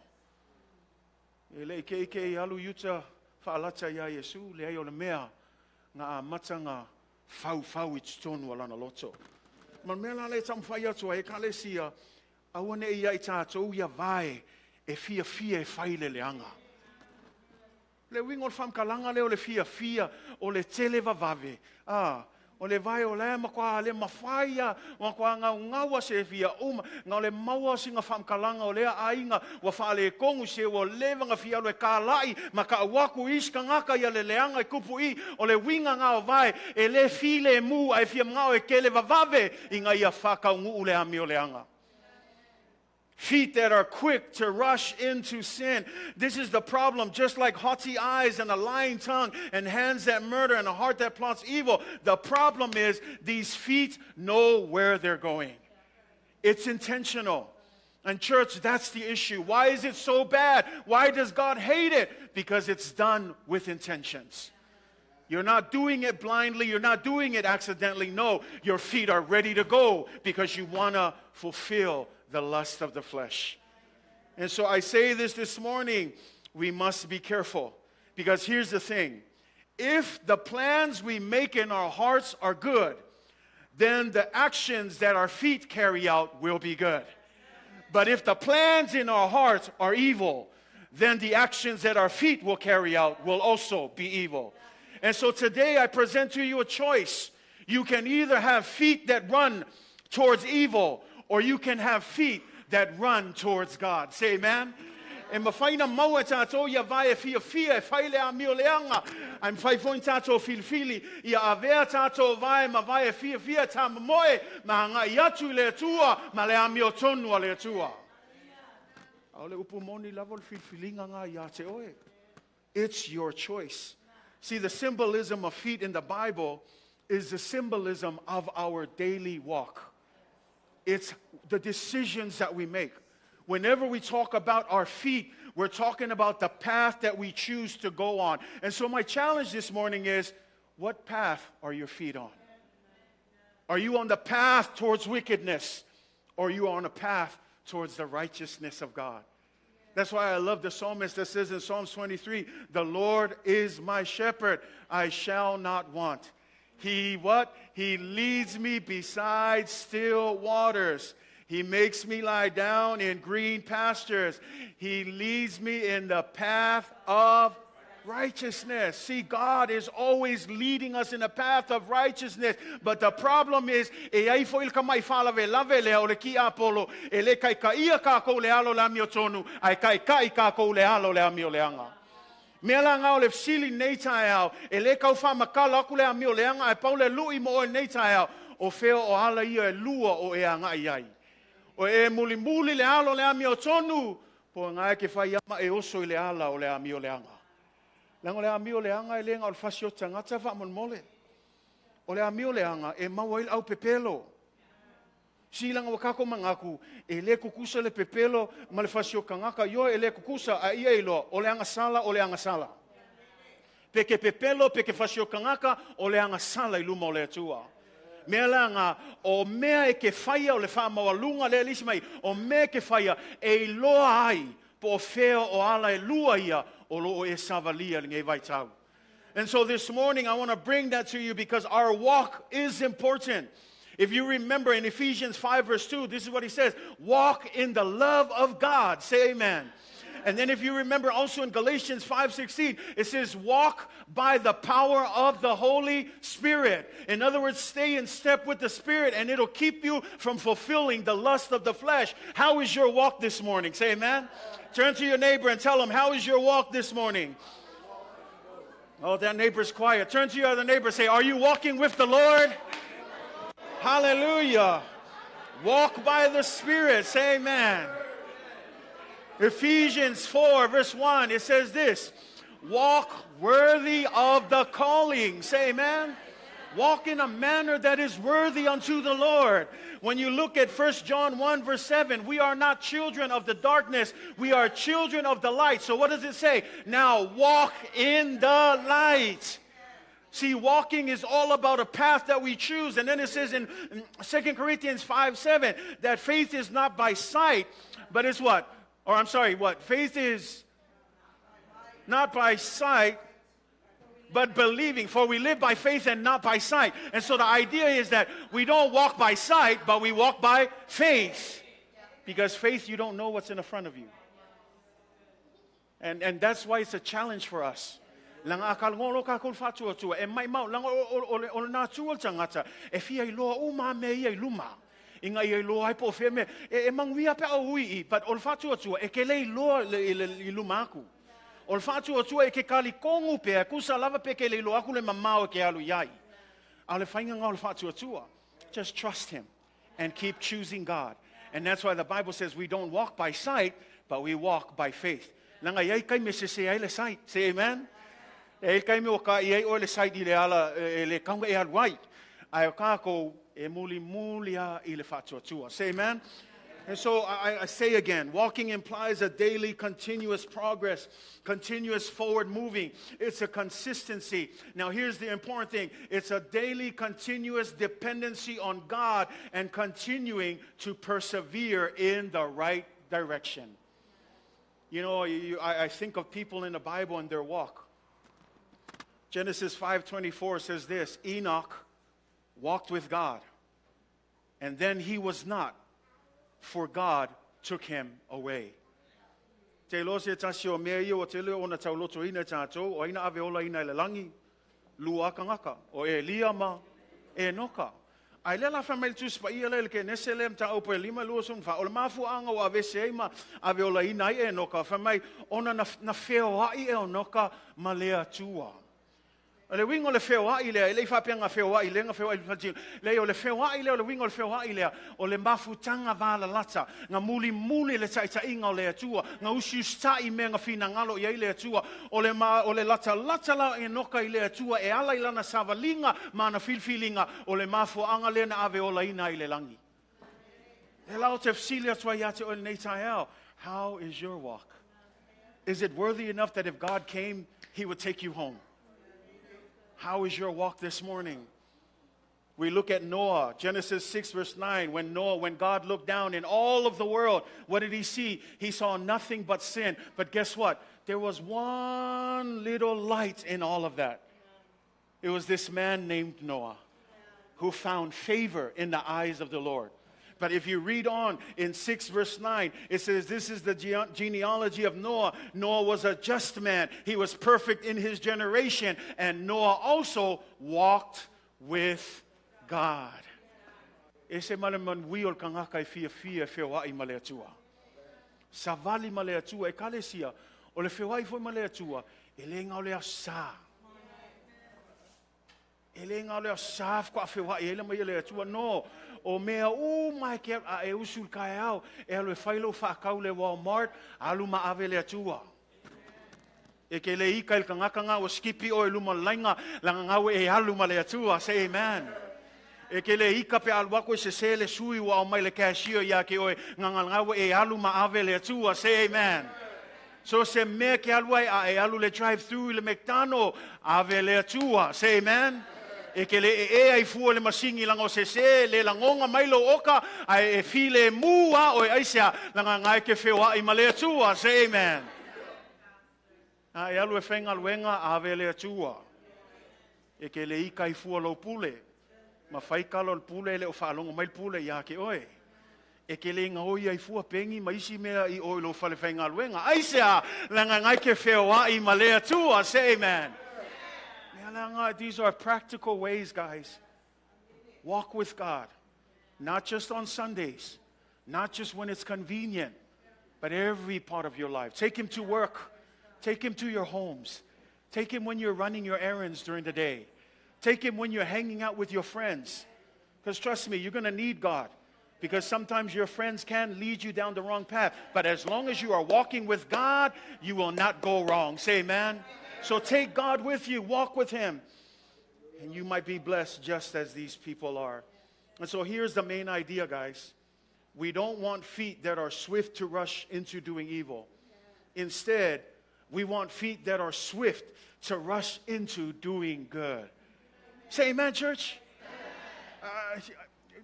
E le ke ke alu yuta whaalata ia Yesu le ai o le mea ngā matanga whau whau i tonu alana loto. Ma mea la le tamwhai atua e kalesia awane ia i tātou ia vai e fia fia e whaile leanga. Le wingo o le whamkalanga le o le fia fia o le tele vavave. Ah, o le vai o le makwa le mawhaia wa kwa ngau ngaua se fia uma ngau le maua singa whamkalanga o lea ainga wa whaale kongu se o lewa nga fia e ka lai ma ka waku iska ngaka ia le leanga i kupu i o le winga ngau vai e le file mu ai fia ngau e kele vavave i ngā ia whakau nguu le ami o leanga. Feet that are quick to rush into sin. This is the problem. Just like haughty eyes and a lying tongue and hands that murder and a heart that plots evil. The problem is these feet know where they're going. It's intentional. And church, that's the issue. Why is it so bad? Why does God hate it? Because it's done with intentions. You're not doing it blindly. You're not doing it accidentally. No, your feet are ready to go because you want to fulfill the lust of the flesh. And so I say this morning, we must be careful. Because here's the thing. If the plans we make in our hearts are good, then the actions that our feet carry out will be good. But if the plans in our hearts are evil, then the actions that our feet will carry out will also be evil. And so today I present to you a choice. You can either have feet that run towards evil, or you can have feet that run towards God. Say amen. E mawhaina maua tātou ia vai e fia fia e whaile a mio leanga. Ai mwhai foin tātou filifili ia avea tātou vai ma vai e fia fia tā mamoe ma hanga i atu i le atua ma le amio tonu a le atua. Au le upu moni lava le filifilinga ngā ia te oe. It's your choice. See, the symbolism of feet in the Bible is the symbolism of our daily walk. It's the decisions that we make. Whenever we talk about our feet, we're talking about the path that we choose to go on. And so my challenge this morning is, what path are your feet on? Are you on the path towards wickedness? Or are you on a path towards the righteousness of God? That's why I love the psalmist that says in Psalms 23, the Lord is my shepherd, I shall not want. He what? He leads me beside still waters. He makes me lie down in green pastures. He leads me in the path of righteousness. See, God is always leading us in a path of righteousness. But the problem is, e ai foi le ka mai faalavelave lea o le kiapolo, e le kaikaia kākou le alo le amiotonu, ae kaikai kākou le alo le amio leaga. Mea la ngā o le fesili nei taeao, e le kau whamakala aku le amio leanga, ai pau le lui mo oe nei taeao, o fea o ala ia e lua o e agai ai. O e mulimuli le alo le amiotonu, po ngai ke whai ama e oso i le ala o le amio leanga. Leaga o le amio leaga e le na o le fasi o tagata faamolemole. O le amio leaga e maua ai le aupepelo. Silaga ua kākou manatu, e le tutusa le pepelo ma le fasi o tagata, ioe e le tutusa a ia iloa, o le agasala, o le agasala. Pe ke pepelo, pe ke fasi o tagata, o le agasala i luma o le Atua. Mea la o mea e ke whaia o le whaamaualunga le alisi mai, o mea e ke whaia e iloa ai po o fea o ala e lua ia o lo o e savalia le ngei vaitau. And so this morning I want to bring that to you because our walk is important. If you remember in Ephesians 5 verse 2, this is what he says, walk in the love of God. Say amen. And then if you remember also in Galatians 5:16, it says walk by the power of the Holy Spirit. In other words, stay in step with the Spirit and it'll keep you from fulfilling the lust of the flesh. How is your walk this morning? Say amen. Turn to your neighbor and tell him, how is your walk this morning? Oh, that neighbor's quiet. Turn to your other neighbor and say, are you walking with the Lord? Hallelujah. Walk by the Spirit. Say amen. Ephesians 4 verse 1, it says this, walk worthy of the calling. Say amen. Walk in a manner that is worthy unto the Lord. When you look at 1 John 1 verse 7, we are not children of the darkness, we are children of the light. So what does it say? Now walk in the light. See, walking is all about a path that we choose. And then it says in 2 Corinthians 5:7 that faith is not by sight, but it's what? Or I'm sorry, what? Faith is not by sight, but believing. For we live by faith and not by sight. And so the idea is that we don't walk by sight, but we walk by faith. Because faith, you don't know what's in the front of you. And that's why it's a challenge for us. Langa akal ngolo ka kul fatua tua e mai mau langa o o nā tua tangata e fia i loa uma me ia i luma. Inga ia i loa ai po fea me e manguia pe au ui i, but o le fatua tua e ke lei loa i luma aku. O le fatua tua e ke kali kongu pe kusa lava pe ke lei loa aku le mamao e ke alu iai. A le whainga ngā o le fatua tua. Just trust him and keep choosing God. And that's why the Bible says we don't walk by sight, but we walk by faith. Langa iai kai me se se ai le sight. Say amen. E kai me o ka iai o le sight i le ala e le kaunga e alu ai. Ai o kākou e muli muli a i le whātuatua. Say amen. And so I say again, walking implies a daily continuous progress, continuous forward moving. It's a consistency. Now here's the important thing. It's a daily continuous dependency on God and continuing to persevere in the right direction. You know, I think of people in the Bible and their walk. Genesis 5:24 says this, Enoch walked with God, and then he was not, for God took him away. Te lo se tasi o mea ia o te leo o na tauloto ina tātou, o aina ave ola ina i le langi, lua kangaka, o e lia ma e noka. Ai le la wha mai tu spa ia le ke nese le mta opo e lima lua sun fa o le mafu anga o ave se ma ave ola ina i e noka wha mai ona na wheo ai e o noka ma lea tua. O le wingo le wheo ai lea, e lei whapenga wheo ai lenga wheo ai le le o le wheo ai lea, o le wingo le wheo ai lea, o le mafutanga wala lata, ngā muli muli le taita inga o le atua, ngā usi ustai me ngā whina ngalo i ai le atua, o le, ma, o le lata lata la e noka i le atua, e ala i lana savalinga, ma na filfilinga, o le mafu anga lea na ave ola ina i le langi. E lao te whsili atua ia te o nei tai how is your walk? Is it worthy enough that if God came, he would take you home? How is your walk this morning? We look at Noah, Genesis 6 verse 9. When God looked down in all of the world, what did he see? He saw nothing but sin. But guess what? There was one little light in all of that. It was this man named Noah who found favor in the eyes of the Lord. But if you read on in 6 verse 9, it says, This is the genealogy of Noah. Noah was a just man, he was perfect in his generation, and Noah also walked with God. E se ma le manuia o le tagata e fiafia e feoai ma le Atua. Savali ma le Atua, Ekalesia, o le feoai foi ma le Atua, e le gao le aso Sa. E le gao le aso Sa faatoa feoai ai le mai e le Atua. No, o mea uma e ke a e usu i le taeao, e alu e fai lou faatau i le Walmart, alu ma ave le Atua. E ke le ika i le tagata na ua skipi oe i luma o le laina, leaga na ua e alu ma le Atua. Say amen. E ke le ika pe alu atu e sese le sui ua aumai le cashier ia te oe, leaga na ua e alu ma ave le Atua. Say amen. So se mea ke alu ai a e alu le drive thru i le McDonald, ave le Atua. Say amen. E ke le e e ai fua le masini leaga o sese le lagoga mai lou oka ae e filemu a oe aisea leaga na e ke feoai ma le Atua. Say amen. A e alu e faigaluega, ave le Atua. E ke le ika i fua lou pule. Ma fai kala o le pule e le o faalogo mai le pule ia te oe. E ke le gaoi ai fua peni ma isi mea i o i lou fale faigaluega. Aisea, leaga ngai ke feoai ma le Atua. Say amen. Mea leaga, these are practical ways, guys. Walk with God. Not just on Sundays. Not just when it's convenient, but every part of your life. Take him to work. Take him to your homes. Take him when you're running your errands during the day. Take him when you're hanging out with your friends. Because trust me, you're going to need God. Because sometimes your friends can lead you down the wrong path. But as long as you are walking with God, you will not go wrong. Say amen. So take God with you. Walk with him. And you might be blessed just as these people are. And so here's the main idea, guys. We don't want feet that are swift to rush into doing evil. Instead, we want feet that are swift to rush into doing good. Say amen, church.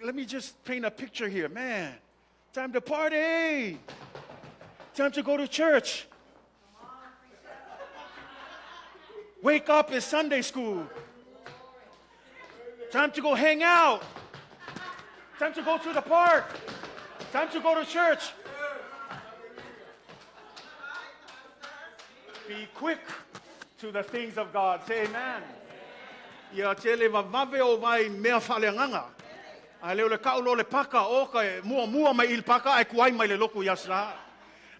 Let me just paint a picture here. Man, time to party. Time to go to church. Wake up, it's Sunday school. Time to go hang out. Time to go to the park. Time to go to church. Be quick to the things of God. Say amen. Ia tele vavave o vai mea faaleagaga. Ae le o le kau loa le paka o ka e muamua mai i le paka ae kuai mai le loku i aso la.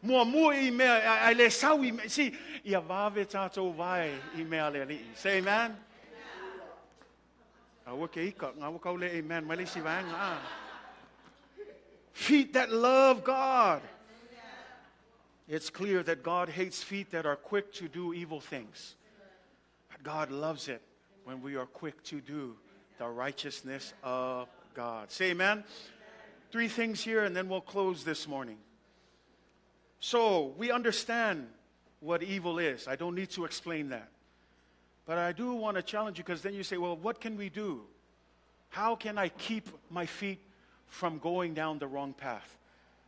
Muamua i mea ae le sau i mea. See, ia vave tātou vai i mea le ali'i. Say amen. Aua ke ika, ngā ua kau le amen, mai le isi vaega. Ah. Feet that love God. It's clear that God hates feet that are quick to do evil things. But God loves it when we are quick to do the righteousness of God. Say amen. 3 things here, and then we'll close this morning. So we understand what evil is. I don't need to explain that. But I do want to challenge you, because then you say, well, what can we do? How can I keep my feet from going down the wrong path?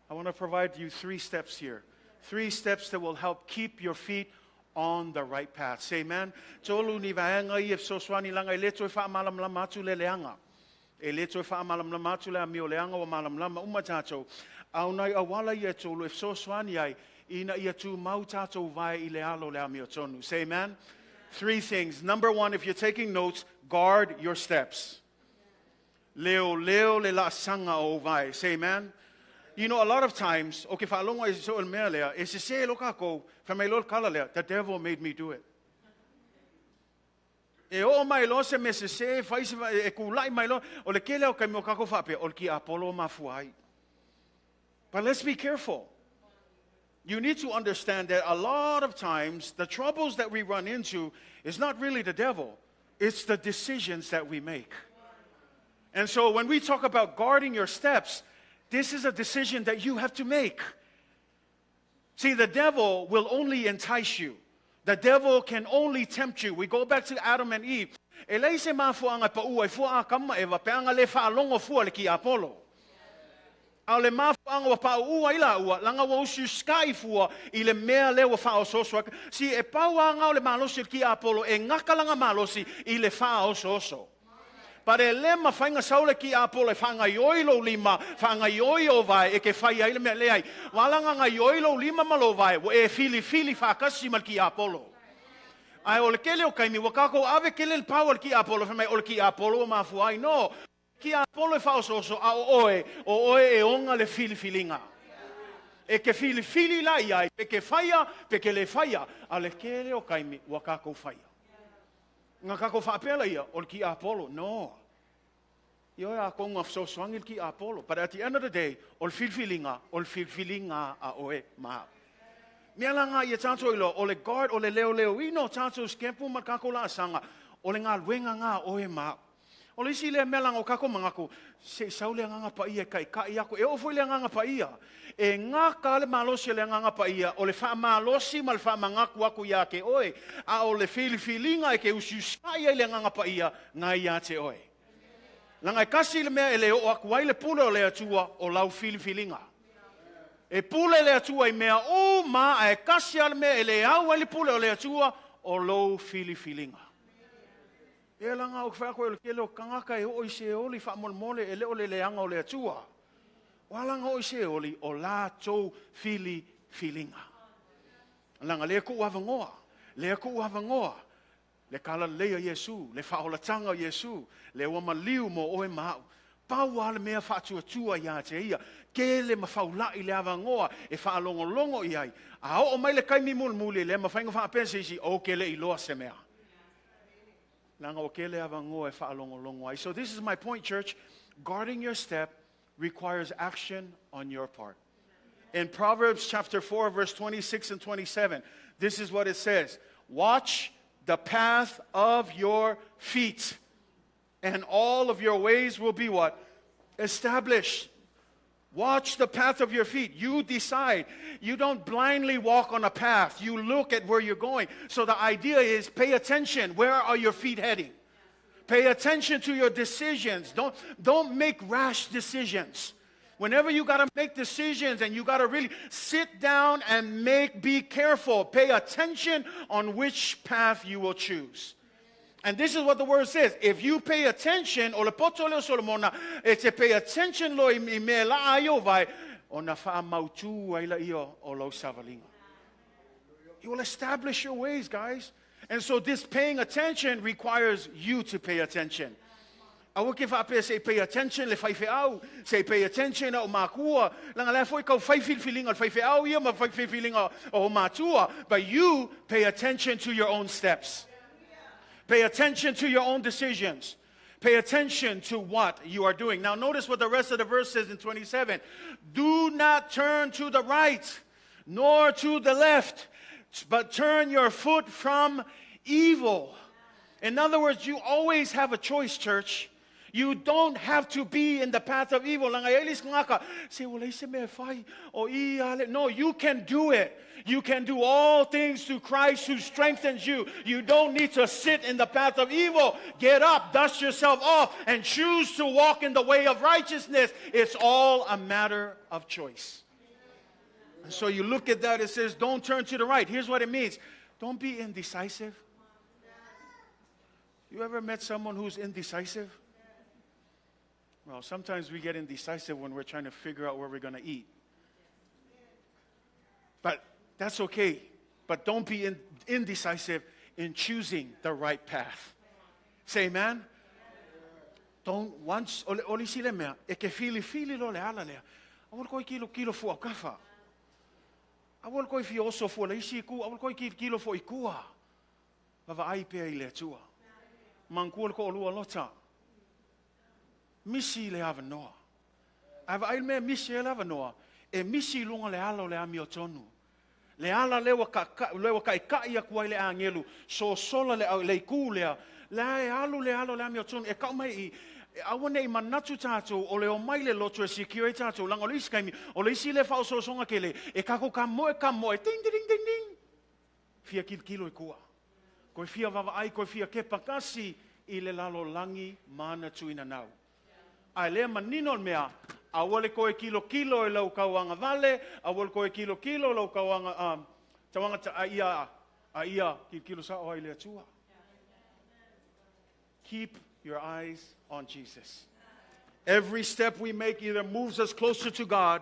I want to provide you 3 steps here. 3 steps that will help keep your feet on the right path. Say amen. Tolu ni vaega i e fesoasoani leaga e le toe faamalamalama atu le leaga. E le toe faamalamalama atu le amio leaga ua malamalama uma tātou. A o nai auala ia e tolu e fesoasoani ai ina ia tumau tātou vae i le alo le amio tonu. Say amen. 3 things. Number 1, if you're taking notes, guard your steps. Leo leo le laasaga o vae. Say amen. You know, a lot of times, okay, whaalongo e so mea lea, e se se lo kako, wha mai lo kala lea, the devil made me do it. E o mai lo se me se se, whai se, e kulai mai lo, o le kele o kai mo kako whape, o le ki Apollo mafuai. But let's be careful. You need to understand that a lot of times, the troubles that we run into is not really the devil. It's the decisions that we make. And so when we talk about guarding your steps, this is a decision that you have to make. See, the devil will only entice you. The devil can only tempt you. We go back to Adam and Eve. E lei se mafuanga pa ua i fua a kama e wapeanga le whaalongo fua le ki Apollo. A o le mafuanga wa pa ua i la ua, langa wa usu sky fua i le mea le wa whaososo. Si e pau anga o le malosi ki Apollo, e ngakalanga malosi i le whaososo. But e le mafai ona sau le tiapolo e faagaioi lou lima, faagaioi ou vae e te faia ai le mea. Leai, ua ala ona gaioi lou lima ma lou vae, ua e filifili faatasi ma le tiapolo. Ae o le tele o taimi, ua tatou ave tele le power i le tiapolo, fai mai o le tiapolo ua mafua ai. No, tiapolo e faaosooso, a o oe, o oe e ona le filifiliga. E te filifili la i ai, pe te faia, pe te le faia. A o le tele o taimi, ua tatou faia. Na tatou faapea laia, o le tiapolo. No. Ioe, atonu na fesoasoani le tiapolo. But at the end of the day, o le filifiliga, o le filifiliga a oe ma au. Mea la na ia tatou iloa, o le guard, o le leoleoina o tatou sikepu ma le tatou laasaga, o le galuega na a oe ma au. O le isi lea mea leaga o tatou manatu, se i sau le Agaga Paia e taitai aku. E oo foi le Agaga Paia, e gata lava le malosi o le Agaga Paia, o le faamalosi ma le faamanatu atu ia te oe, a o le filifiliga e te usiusitai ai le Agaga Paia, na ia te oe. Leaga e tasi le mea e le oo atu ai le pule o le Atua, o lau filifiliga. E pule le Atua i mea uma, ae tasi lava le mea e le au ai le pule o le Atua, o lou filifiliga. Ia leaga ou te fai atu ai o le tele o tagata e oo i Seoli faamolemole e le o le leaga o le Atua. O a laga oo i Seoli o latou filifiliga. Leaga lea tuu avanoa, lea tuu avanoa le talalelei a Iesu, le faaolataga o Iesu, lea ua maliu mo oe ma au. Pau lava le mea faatuatua ia te ia, tele ma faulai le avanoa e faalogologo i ai. A oo mai le taimi mulimuli, le mafai ona faapea se isi, ou te le iloa se mea. Leaga ua tele avanoa e faalogologo ai. So this is my point, church. Guarding your step requires action on your part. In Proverbs chapter 4, verse 26 and 27, this is what it says. Watch the path of your feet, and all of your ways will be what? Established. Watch the path of your feet. You decide. You don't blindly walk on a path. You look at where you're going. So the idea is pay attention. Where are your feet heading? Pay attention to your decisions. Don't make rash decisions. Whenever you got to make decisions and you got to really sit down and be careful. Pay attention on which path you will choose. And this is what the word says. If you pay attention, o le poto lea o Solomona, e te pay attention loa i mea e laa ai ou vae, ona faamautu ai laia o lau savaliga. He will establish your ways, guys. And so this paying attention requires you to pay attention. Aua ke faapea se i pay attention le faifeau, se i pay attention au makua. Leaga la foi kau fai filifiliga o le faifeau ia ma fai filifiliga o matua. But you pay attention to your own steps. Pay attention to your own decisions. Pay attention to what you are doing. Now notice what the rest of the verse says in 27. Do not turn to the right, nor to the left, but turn your foot from evil. In other words, you always have a choice, church. You don't have to be in the path of evil. Leaga e i ai le isi tagata, se ua leai se mea e fai, o i a le. No, you can do it. You can do all things through Christ who strengthens you. You don't need to sit in the path of evil. Get up, dust yourself off, and choose to walk in the way of righteousness. It's all a matter of choice. And so you look at that, it says, don't turn to the right. Here's what it means. Don't be indecisive. You ever met someone who's indecisive? Well, sometimes we get indecisive when we're trying to figure out where we're going to eat. But that's okay. But don't be indecisive in choosing the right path. Say amen. Don't once, o le isi le mea, e ke filifili loa le ala lea. Aua le koe kilokilo fua o kafa. Aua le koe fia oso fua le isi ku, aua le koe kilokilo fua i kua. Vaavaai pea i le Atua. Manatua le toalua o Lota. Misi le avanoa. Ae vaai le mea e misi ai le avanoa, e misi i luga o le ala o le amiotonu. Le ala lea ua lea ua taitai atu ai le agelu, sosola le, le itu lea, la e alu le ala o le amiotonu. E tau mai i i, aua ne i manatu tatou o le omai le lotu e secure ai tatou, leaga o le isi taimi, o le isi lea faaosoosoga tele, e tatou tamoe tamoe, ding ding ding ding, fia kilokilo i tua. Koe fia vaavaai, koe fia kepa kasi i le lalolagi ma ana tuinanau. Ae lea manino le mea, aua le koe kilokilo i lau tauagavale, aua le koe kilokilo i lau tauaga, tauaga ta, a ia, a ia kilokilo sao ai le Atua. Keep your eyes on Jesus. Every step we make either moves us closer to God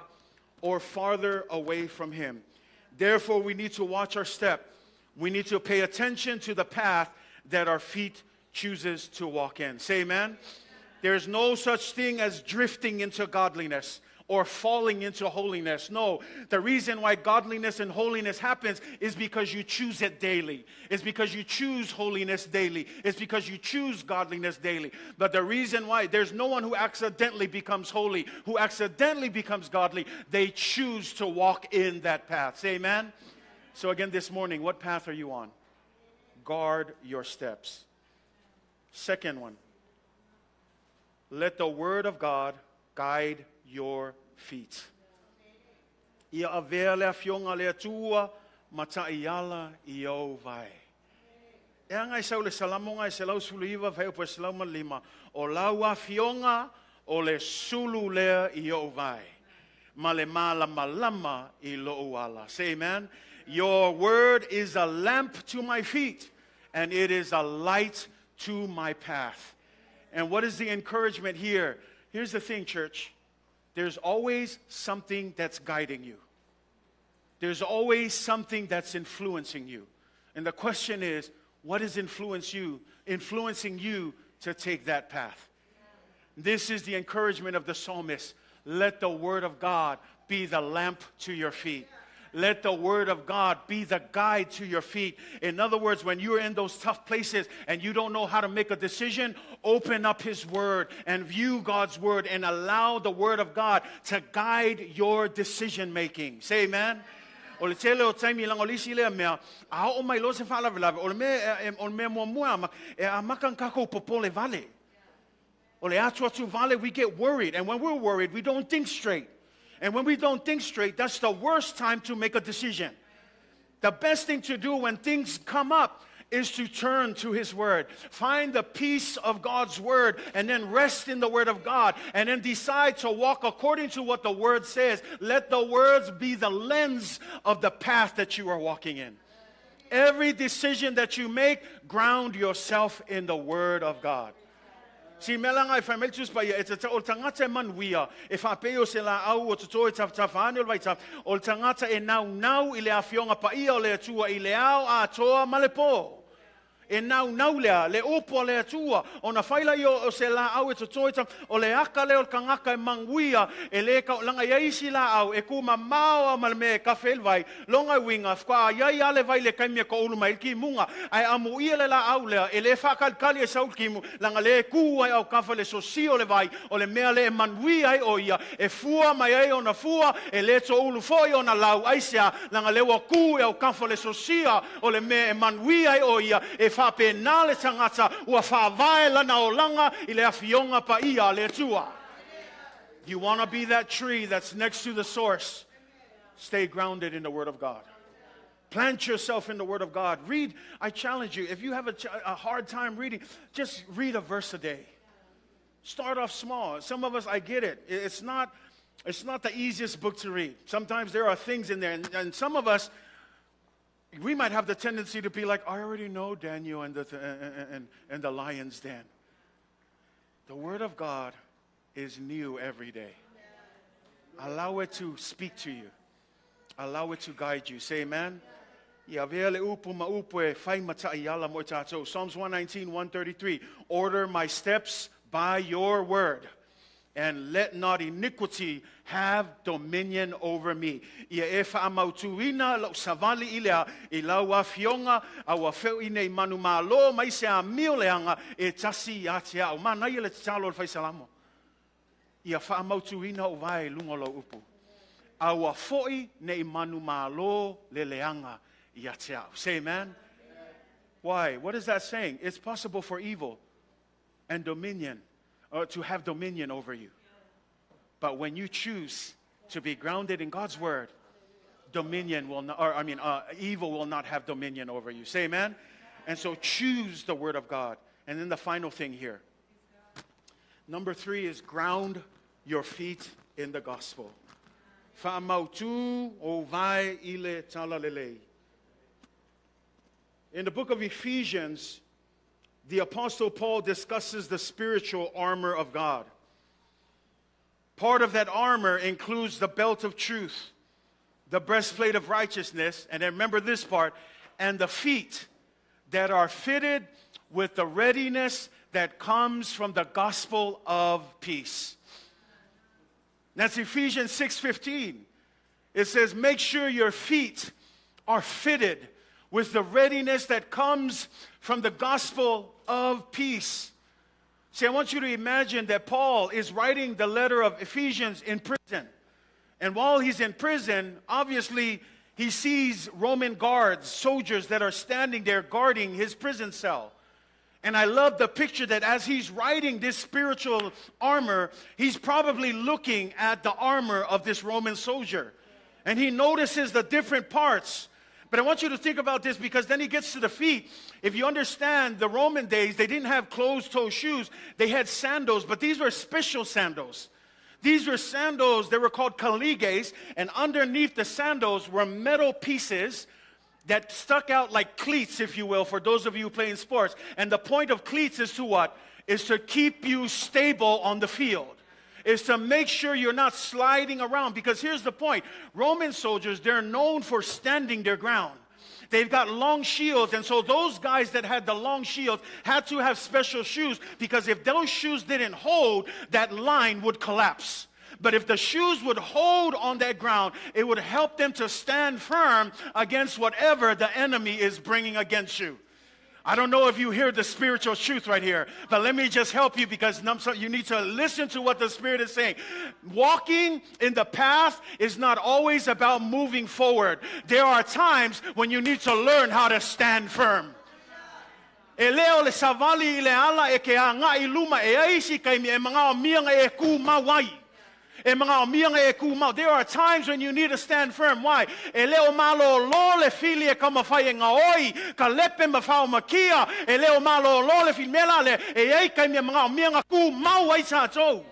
or farther away from Him. Therefore, we need to watch our step. We need to pay attention to the path that our feet chooses to walk in. Say amen. There's no such thing as drifting into godliness or falling into holiness. No, the reason why godliness and holiness happens is because you choose it daily. It's because you choose holiness daily. It's because you choose godliness daily. But the reason why there's no one who accidentally becomes holy, who accidentally becomes godly, they choose to walk in that path. Say amen? So again this morning, what path are you on? Guard your steps. Second one, let the word of God guide your feet. Ia avea le afioga a le Atua ma taʻiala i ou vae. E aga e sau le Salamo e 119 fuaiupu e 105, o lau afioga o le sulu lea i ou vae, ma le malamalama i lou ala. Say amen. Your word is a lamp to my feet, and it is a light to my path. And what is the encouragement here? Here's the thing, church. There's always something that's guiding you. There's always something that's influencing you. And the question is, what is influencing you to take that path? This is the encouragement of the psalmist. Let the word of God be the lamp to your feet. Let the word of God be the guide to your feet. In other words, when you're in those tough places and you don't know how to make a decision, open up his word and view God's word and allow the word of God to guide your decision making. Say amen. O le tele o taimi leaga o le isi lea mea, a oo mai loa se faalavelave, o le mea, o le mea muamua ama, e amata ona tatou popole vale. O le atu atu vale, we get worried. And when we're worried, we don't think straight. And when we don't think straight, that's the worst time to make a decision. The best thing to do when things come up is to turn to His Word. Find the peace of God's Word and then rest in the Word of God and then decide to walk according to what the Word says. Let the words be the lens of the path that you are walking in. Every decision that you make, ground yourself in the Word of God. Si mea la ngai whaimai tus paia, e te o le tagata e manuia, e faapei o se laau o toto e tafatafa ane o le vaitafe, o le tagata e naunau i le afioga paia o le Atua i le ao atoa ma le po. E naunau lea, le upu a le Atua, ona fai lea o se laau e toto e o le aka lea o le tagata e manuia, e le ka, leaga e i ai isi laau, e kumamao a ma le mea e kafe ai le vai, lona uiga, faatoa iai a le vai le taimi e toulu mai ai le timuga, ae amuia le laau lea, e le faakalikali e sau le timu, leaga lea e tu ai autafa le sosia o le vai, o le mea lea e manuia ai o ia, e fua mai ai ona fua, e le toulu foi ona lau, aisea, leaga lea ua tu i autafa le sosia o le mea e manuia ai o ia, e faapena le tagata ua faavae lana olaga i le afioga paia a le Atua. You want to be that tree that's next to the source. Stay grounded in the Word of God. Plant yourself in the Word of God. Read, I challenge you, if you have a hard time reading, just read a verse a day. Start off small. Some of us, I get it. It's not the easiest book to read. Sometimes there are things in there, and some of us, we might have the tendency to be like, I already know Daniel and the lion's den. The Word of God is new every day. Allow it to speak to you. Allow it to guide you. Say amen. Ia avea le upu ma upu e fai ma taʻiala mo i tatou. Psalms 119, 133. Order my steps by your word, and let not iniquity have dominion over me. Ia e faamautuina lau savali i lea i lau afioga a ua feoi nei manumalo mai se amio leaga e tasi ia te au. Manaia le tatalo o le faisalamo. Ia faamautuina ou vae i luga o lau upu. A ua foi nei manumalo le leaga ia te au. Say amen. Why? What is that saying? It's possible for evil and dominion, to have dominion over you. But when you choose to be grounded in God's word, dominion will not, or I mean, evil will not have dominion over you. Say amen. And so choose the word of God. And then the final thing here. Number three is ground your feet in the gospel. Faamautu ou vae i le talalelei. In the book of Ephesians, the Apostle Paul discusses the spiritual armor of God. Part of that armor includes the belt of truth, the breastplate of righteousness, and remember this part, and the feet that are fitted with the readiness that comes from the gospel of peace. That's Ephesians 6:15. It says, "Make sure your feet are fitted with the readiness that comes from the gospel of peace." See, I want you to imagine that Paul is writing the letter of Ephesians in prison. And while he's in prison, obviously he sees Roman guards, soldiers that are standing there guarding his prison cell. And I love the picture that as he's writing this spiritual armor, he's probably looking at the armor of this Roman soldier. And he notices the different parts. But I want you to think about this because then he gets to the feet. If you understand the Roman days, they didn't have closed toe shoes. They had sandals, but these were special sandals. These were sandals, they were called caligae, and underneath the sandals were metal pieces that stuck out like cleats, if you will, for those of you playing sports. And the point of cleats is to what? Is to keep you stable on the field. Is to make sure you're not sliding around. Because here's the point. Roman soldiers, they're known for standing their ground. They've got long shields, and so those guys that had the long shields had to have special shoes, because if those shoes didn't hold, that line would collapse. But if the shoes would hold on that ground, it would help them to stand firm against whatever the enemy is bringing against you. I don't know if you hear the spiritual truth right here, but let me just help you, because you need to listen to what the Spirit is saying. Walking in the path is not always about moving forward. There are times when you need to learn how to stand firm. E le o le savali i le ala e ke a ngā i luma e aisi kai mi e mga o mianga e ku mawai. E mga o mianga e ku mau. There are times when you need to stand firm. Why? E leo malo lo le fili e kama whai e ngā oi, ka lepe ma whao makia. E leo malo lo le fili mela le e ei kai mi mga o mianga ku mau ai sa tau.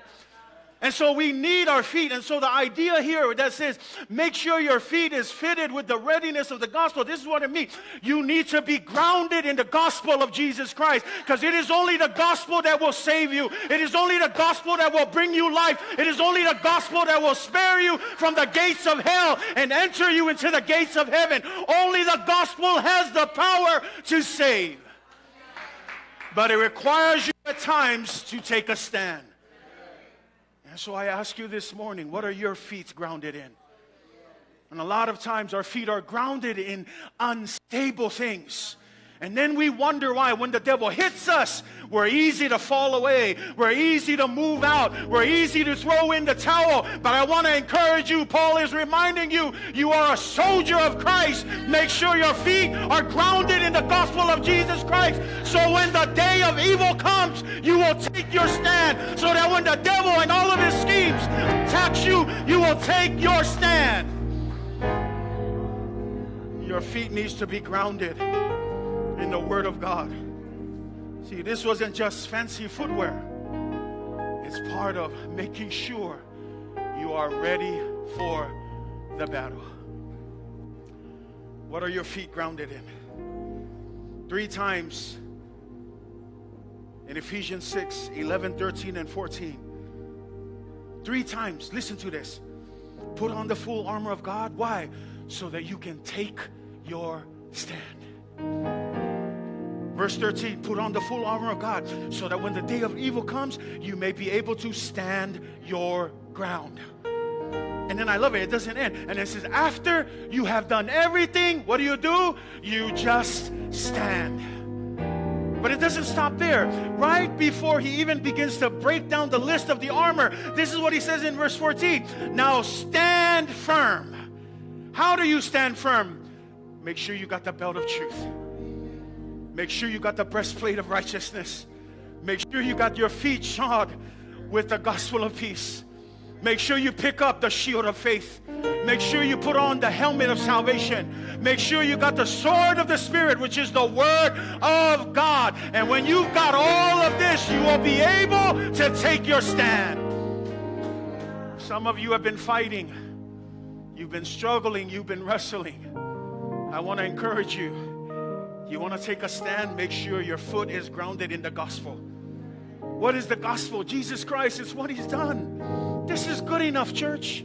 And so we need our feet. And so the idea here that says, make sure your feet is fitted with the readiness of the gospel. This is what it means. You need to be grounded in the gospel of Jesus Christ, because it is only the gospel that will save you. It is only the gospel that will bring you life. It is only the gospel that will spare you from the gates of hell and enter you into the gates of heaven. Only the gospel has the power to save. But it requires you at times to take a stand. And so I ask you this morning, what are your feet grounded in? And a lot of times our feet are grounded in unstable things. And then we wonder why when the devil hits us, we're easy to fall away. We're easy to move out. We're easy to throw in the towel. But I want to encourage you. Paul is reminding you, you are a soldier of Christ. Make sure your feet are grounded in the gospel of Jesus Christ. So when the day of evil comes, you will take your stand. So that when the devil and all of his schemes attacks you, you will take your stand. Your feet needs to be grounded in the Word of God. See, this wasn't just fancy footwear. It's part of making sure you are ready for the battle. What are your feet grounded in? 3 times in Ephesians 6, 11, 13, and 14. 3 times, listen to this. Put on the full armor of God. Why? So that you can take your stand. Verse 13, put on the full armor of God so that when the day of evil comes, you may be able to stand your ground. And then I love it. It doesn't end. And it says, after you have done everything, what do you do? You just stand. But it doesn't stop there. Right before he even begins to break down the list of the armor, this is what he says in verse 14. Now stand firm. How do you stand firm? Make sure you got the belt of truth. Make sure you got the breastplate of righteousness. Make sure you got your feet shod with the gospel of peace. Make sure you pick up the shield of faith. Make sure you put on the helmet of salvation. Make sure you got the sword of the Spirit, which is the word of God. And when you've got all of this, you will be able to take your stand. Some of you have been fighting. You've been struggling. You've been wrestling. I want to encourage you. You want to take a stand? Make sure your foot is grounded in the gospel. What is the gospel? Jesus Christ is what He's done. This is good enough, church.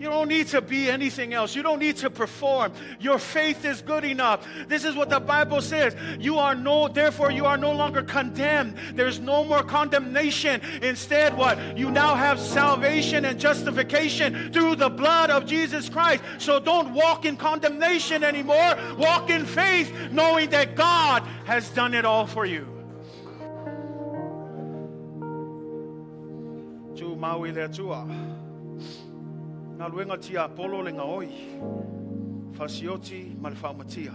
You don't need to be anything else. You don't need to perform. Your faith is good enough. This is what the Bible says. You are no, therefore, you are no longer condemned. There's no more condemnation. Instead, what? You now have salvation and justification through the blood of Jesus Christ. So don't walk in condemnation anymore. Walk in faith, knowing that God has done it all for you. Tu maui le atua. Galuega tiapolo le gaoi, fasioti ma le faaumatia.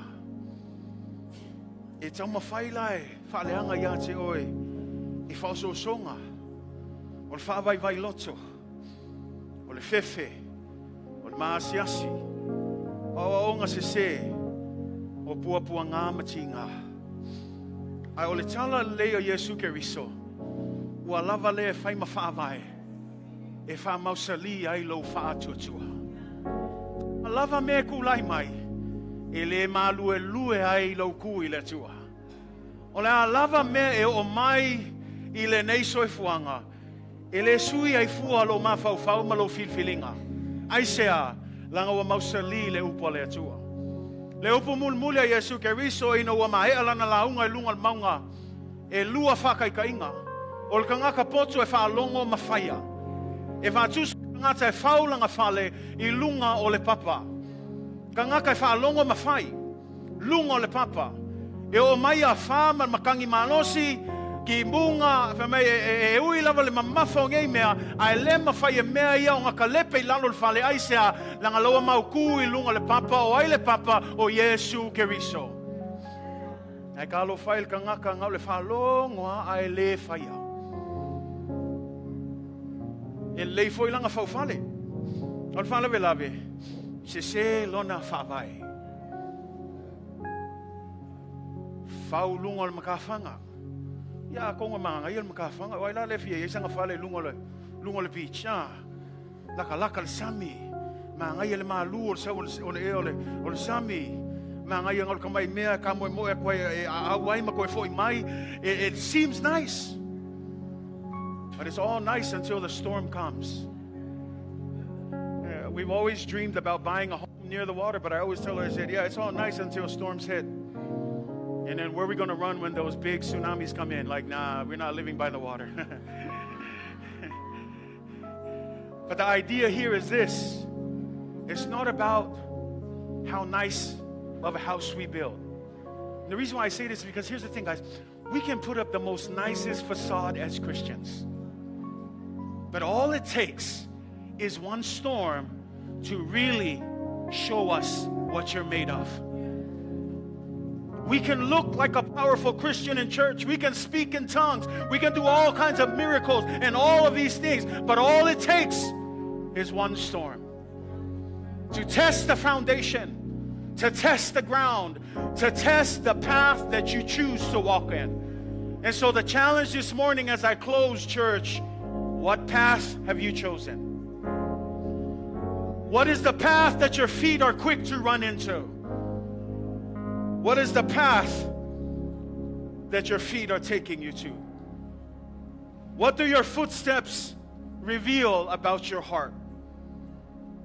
E taumafai la e faaleaga ia te oe i faaosoosoga o le faavaivai loto, o le fefe, o le maasiasi, o aoaoga sesē, o puapuagā ma tigā. Ae o le tala lelei o Iesu Keriso, ua lava lea e fai ma faavae e faamausalī ai lou faatuatua. A lava mea e kulai mai, e lē maluelue ai lou ku i le Atua. O le a lava mea e oo mai i lenei soifuaga, e lē sui ai fua lou mafaufau ma lou filifiliga. Aisea? Laga ua mausalī le upu a le Atua. Le upu mulimuli a Iesu Keriso ina ua maea lana lauga i luga o le mauga, E lua faakaitaiga, o le tagata poto e faalogo ma faia. E faatusa le tagata e fau lana fale i luga o le papa. Tagata e faalogo ma fai, luga o le papa. E oo mai a fa ma le matagi malosi, kimuga, fai mai e, e, e ui lava le mamafa o nei mea, ae le mafai e mea ia ona kalepe i lalo o le fale, aisea, leaga la ua mautū i luga o le papa, o ai le papa? O Iesu Keriso. Ae talofa e le tagata na o le faalogo a ae lē faia. E lelei foi lana faufale. O le faalavelave, sesē lona faavae. Fau luga o le matafaga. Ia atonu e manaia le matafaga. O ai la le fia i ai sana fale i luga o le, luga o le beach. Ah, lakalaka le sami. Manaia le malū o le sau o le ea o le, o le sami. Manaia na o le tamai mea e kamoemoe atu ai e aau ai ma toe foi mai. It, it seems nice. But it's all nice until the storm comes. Yeah, we've always dreamed about buying a home near the water, but I always tell her, I said, yeah, it's all nice until storms hit. And then where are we going to run when those big tsunamis come in? Like, nah, we're not living by the water. But the idea here is this it's not about how nice of a house we build. And the reason why I say this is because here's the thing, guys. We can put up the most nicest facade as Christians. But all it takes is one storm to really show us what you're made of. We can look like a powerful Christian in church. We can speak in tongues. We can do all kinds of miracles and all of these things. But all it takes is one storm to test the foundation, to test the ground, to test the path that you choose to walk in. And so the challenge this morning as I close, church, what path have you chosen? What is the path that your feet are quick to run into? What is the path that your feet are taking you to? What do your footsteps reveal about your heart?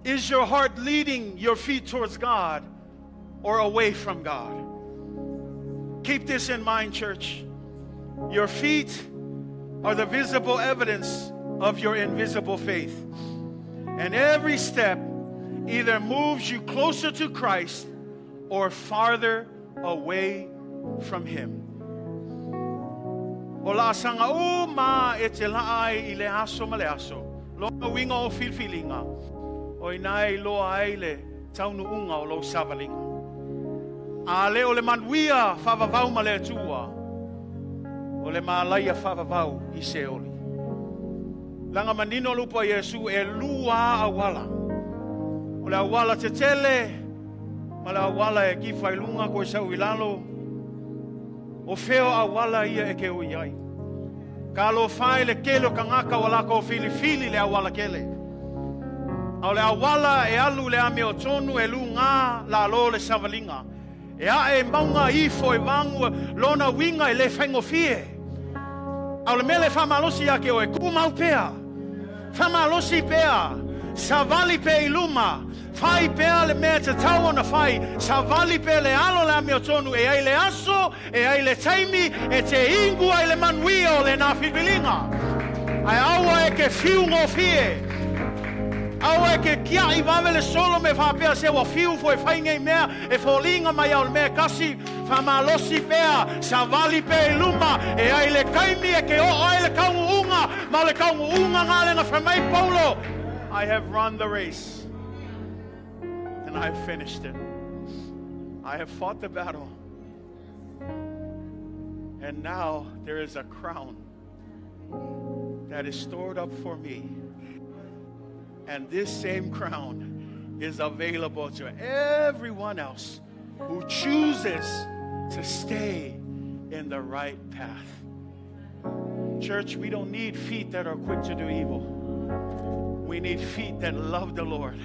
Is your heart leading your feet towards God or away from God? Keep this in mind, church. Your feet are the visible evidence of your invisible faith. And every step either moves you closer to Christ or farther away from Him. O laasaga uma e te laa ai i le aso ma le aso, lona uiga o filifiliga, o ina e iloa ai le taunuuga o lou savaliga. A le o le manuia faavavau ma le Atua, o le malaia faavavau i Seoli. Laga manino le upu a Iesu, e lua auala. O le auala tetele ma le auala e kifa i luga koe sau i lalo. O fea o auala ia e ke ui ai. Talofa e le tele o tagata ua latou filifili le auala kele. A o le auala e alu i le amiotonu e lugā lalo le savaliga. E ae mauga ifo e vagu lona uiga e lē faigofie. A o le mea lea e faamalosi iā te oe, tumau pea. Faamalosi pea, savali pea i luma, fai pea le mea e tatau ona fai, savali pea le alo o le amiotonu e ai le aso, e ai le taimi e te igu ai le manuia o lenā filifiliga. Ae aua e ke fiu gofie. Aua e ke kiaʻi vave le solo me faapea se ua fiu foi e fai nei mea e foliga mai au le mea e kasi. Faamalosi pea, savali pea i luma, e ai le taimi e ke oo ai le taunuuga, ma o le taunuuga galega fai mai Paulo, I have run the race and I have finished it. I have fought the battle. And now there is a crown that is stored up for me. And this same crown is available to everyone else who chooses to stay in the right path. Church, we don't need feet that are quick to do evil. We need feet that love the Lord,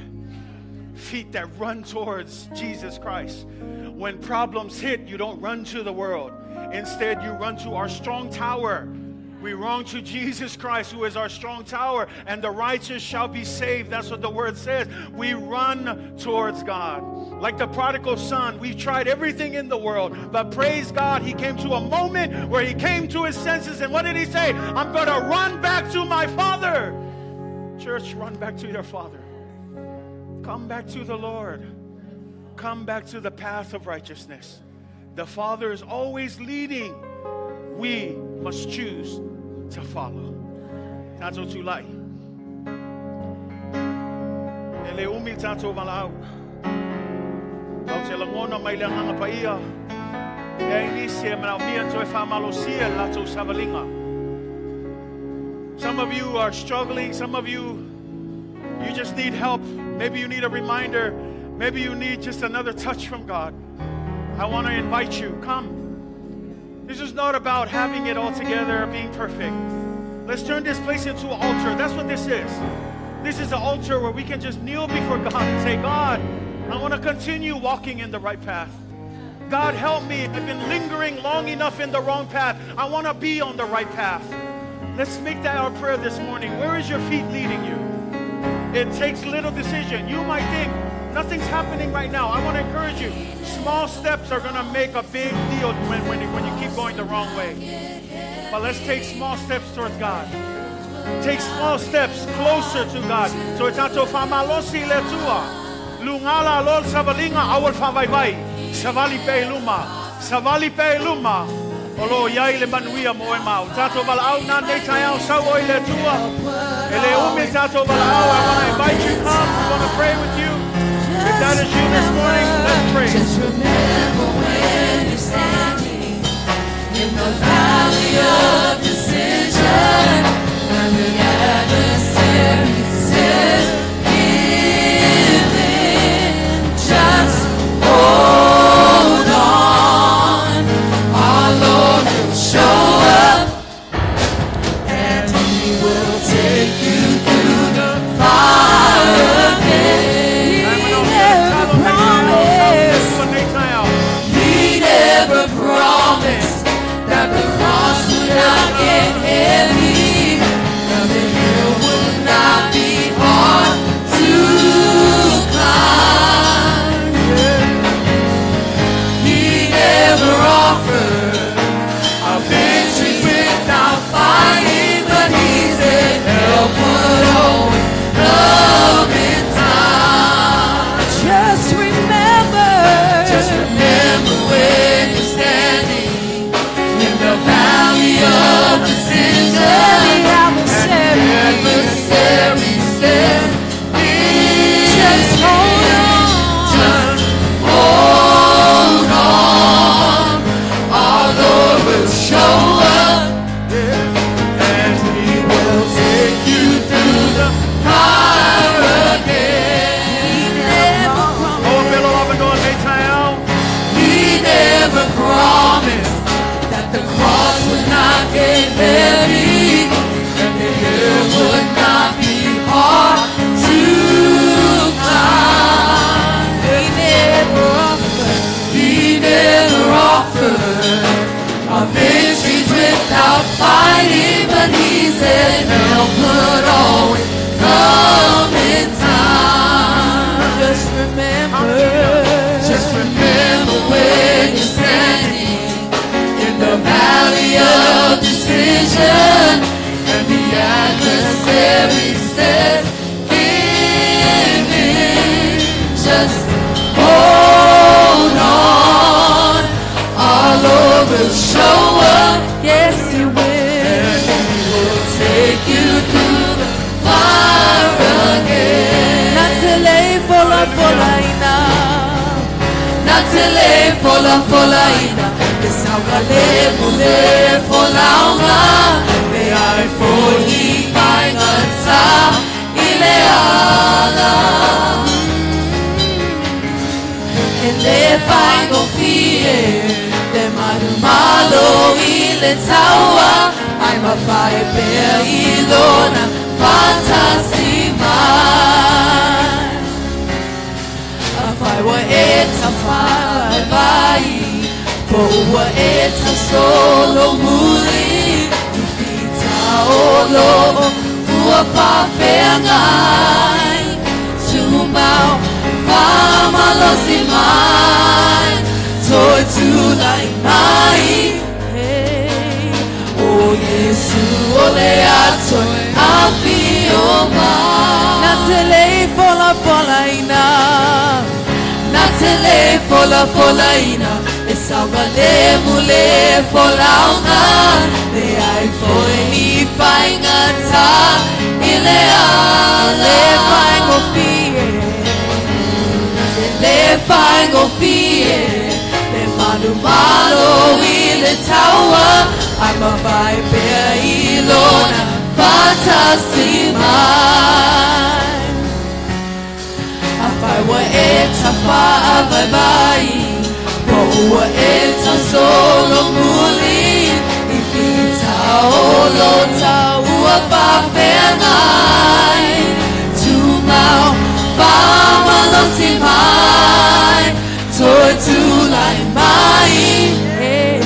feet that run towards Jesus Christ. When problems hit, you don't run to the world. Instead, you run to our strong tower. We run to Jesus Christ, who is our strong tower, and the righteous shall be saved. That's what the word says. We run towards God. Like the prodigal son, we've tried everything in the world, but praise God, he came to a moment where he came to his senses. And what did he say? I'm going to run back to my father. Church, run back to your father. Come back to the Lord. Come back to the path of righteousness. The Father is always leading. We must choose to follow. Tatou tulai. E lē umi tatou valaau. Ou te lagona mai le agaga paia. E ai nisi e manaomia toe faamalosia le latou savaliga. Some of you are struggling. Some of you, you just need help. Maybe you need a reminder. Maybe you need just another touch from God. I want to invite you. Come. This is not about having it all together or being perfect. Let's turn this place into an altar. That's what this is. This is an altar where we can just kneel before God and say, God, I want to continue walking in the right path. God, help me. I've been lingering long enough in the wrong path. I want to be on the right path. Let's make that our prayer this morning. Where is your feet leading you? It takes little decision. You might think nothing's happening right now. I want to encourage you. Small steps are going to make a big deal when you keep going the wrong way. But let's take small steps towards God. Take small steps closer to God. So it's ato faamalosi i le Atua. Lugala loa le savaliga aua le faavaivai. Savali pea i luma. Savali pea i luma. O lo o i ai le manuia mo oe ma au. Tatou valaau nanei taeao sau oe i le Atua. E lē umi tatou valaau. I want to invite you come. We want to pray with you. If that is you this morning, let's pray. Just remember when you're standing in the valley of decision and the adversary says, Give in, just hold on. Our Lord will show up and He will take you through the fire again. He never promised decision, and the adversary says, give in. Just hold on. Our Lord will show up. Yes, He will. And He will take you through the fire again. Na te le fola fola ina. Na te le fola fola ina. E sauga le mule folaunga. Le ai foi ni faigata i le ala. E le faigofie le manumalo i le taua. Ai mafai pea i lona faatasi mai. Afai ua e tafavaivai, po ua e tausolomuli, i fita o lo o ua faafeagai, tumau faamalosi mai, toe tulai mai. Hey. O Iesu o le a toe afio mai. Na te le fola fola ina. Na te le fola fola ina. E saogalemu le folauga. Leai foi ni faigata i le ala. Le faigofie. E le faigofie le manumalo i le taua. Ai mafai pea i lona faatasi mai. Afai ua e tafavaivai, po ua e tausolomuli, i fita o lo taua faafeagai, tumau faamalosi mai, toe tulai mai. Hey.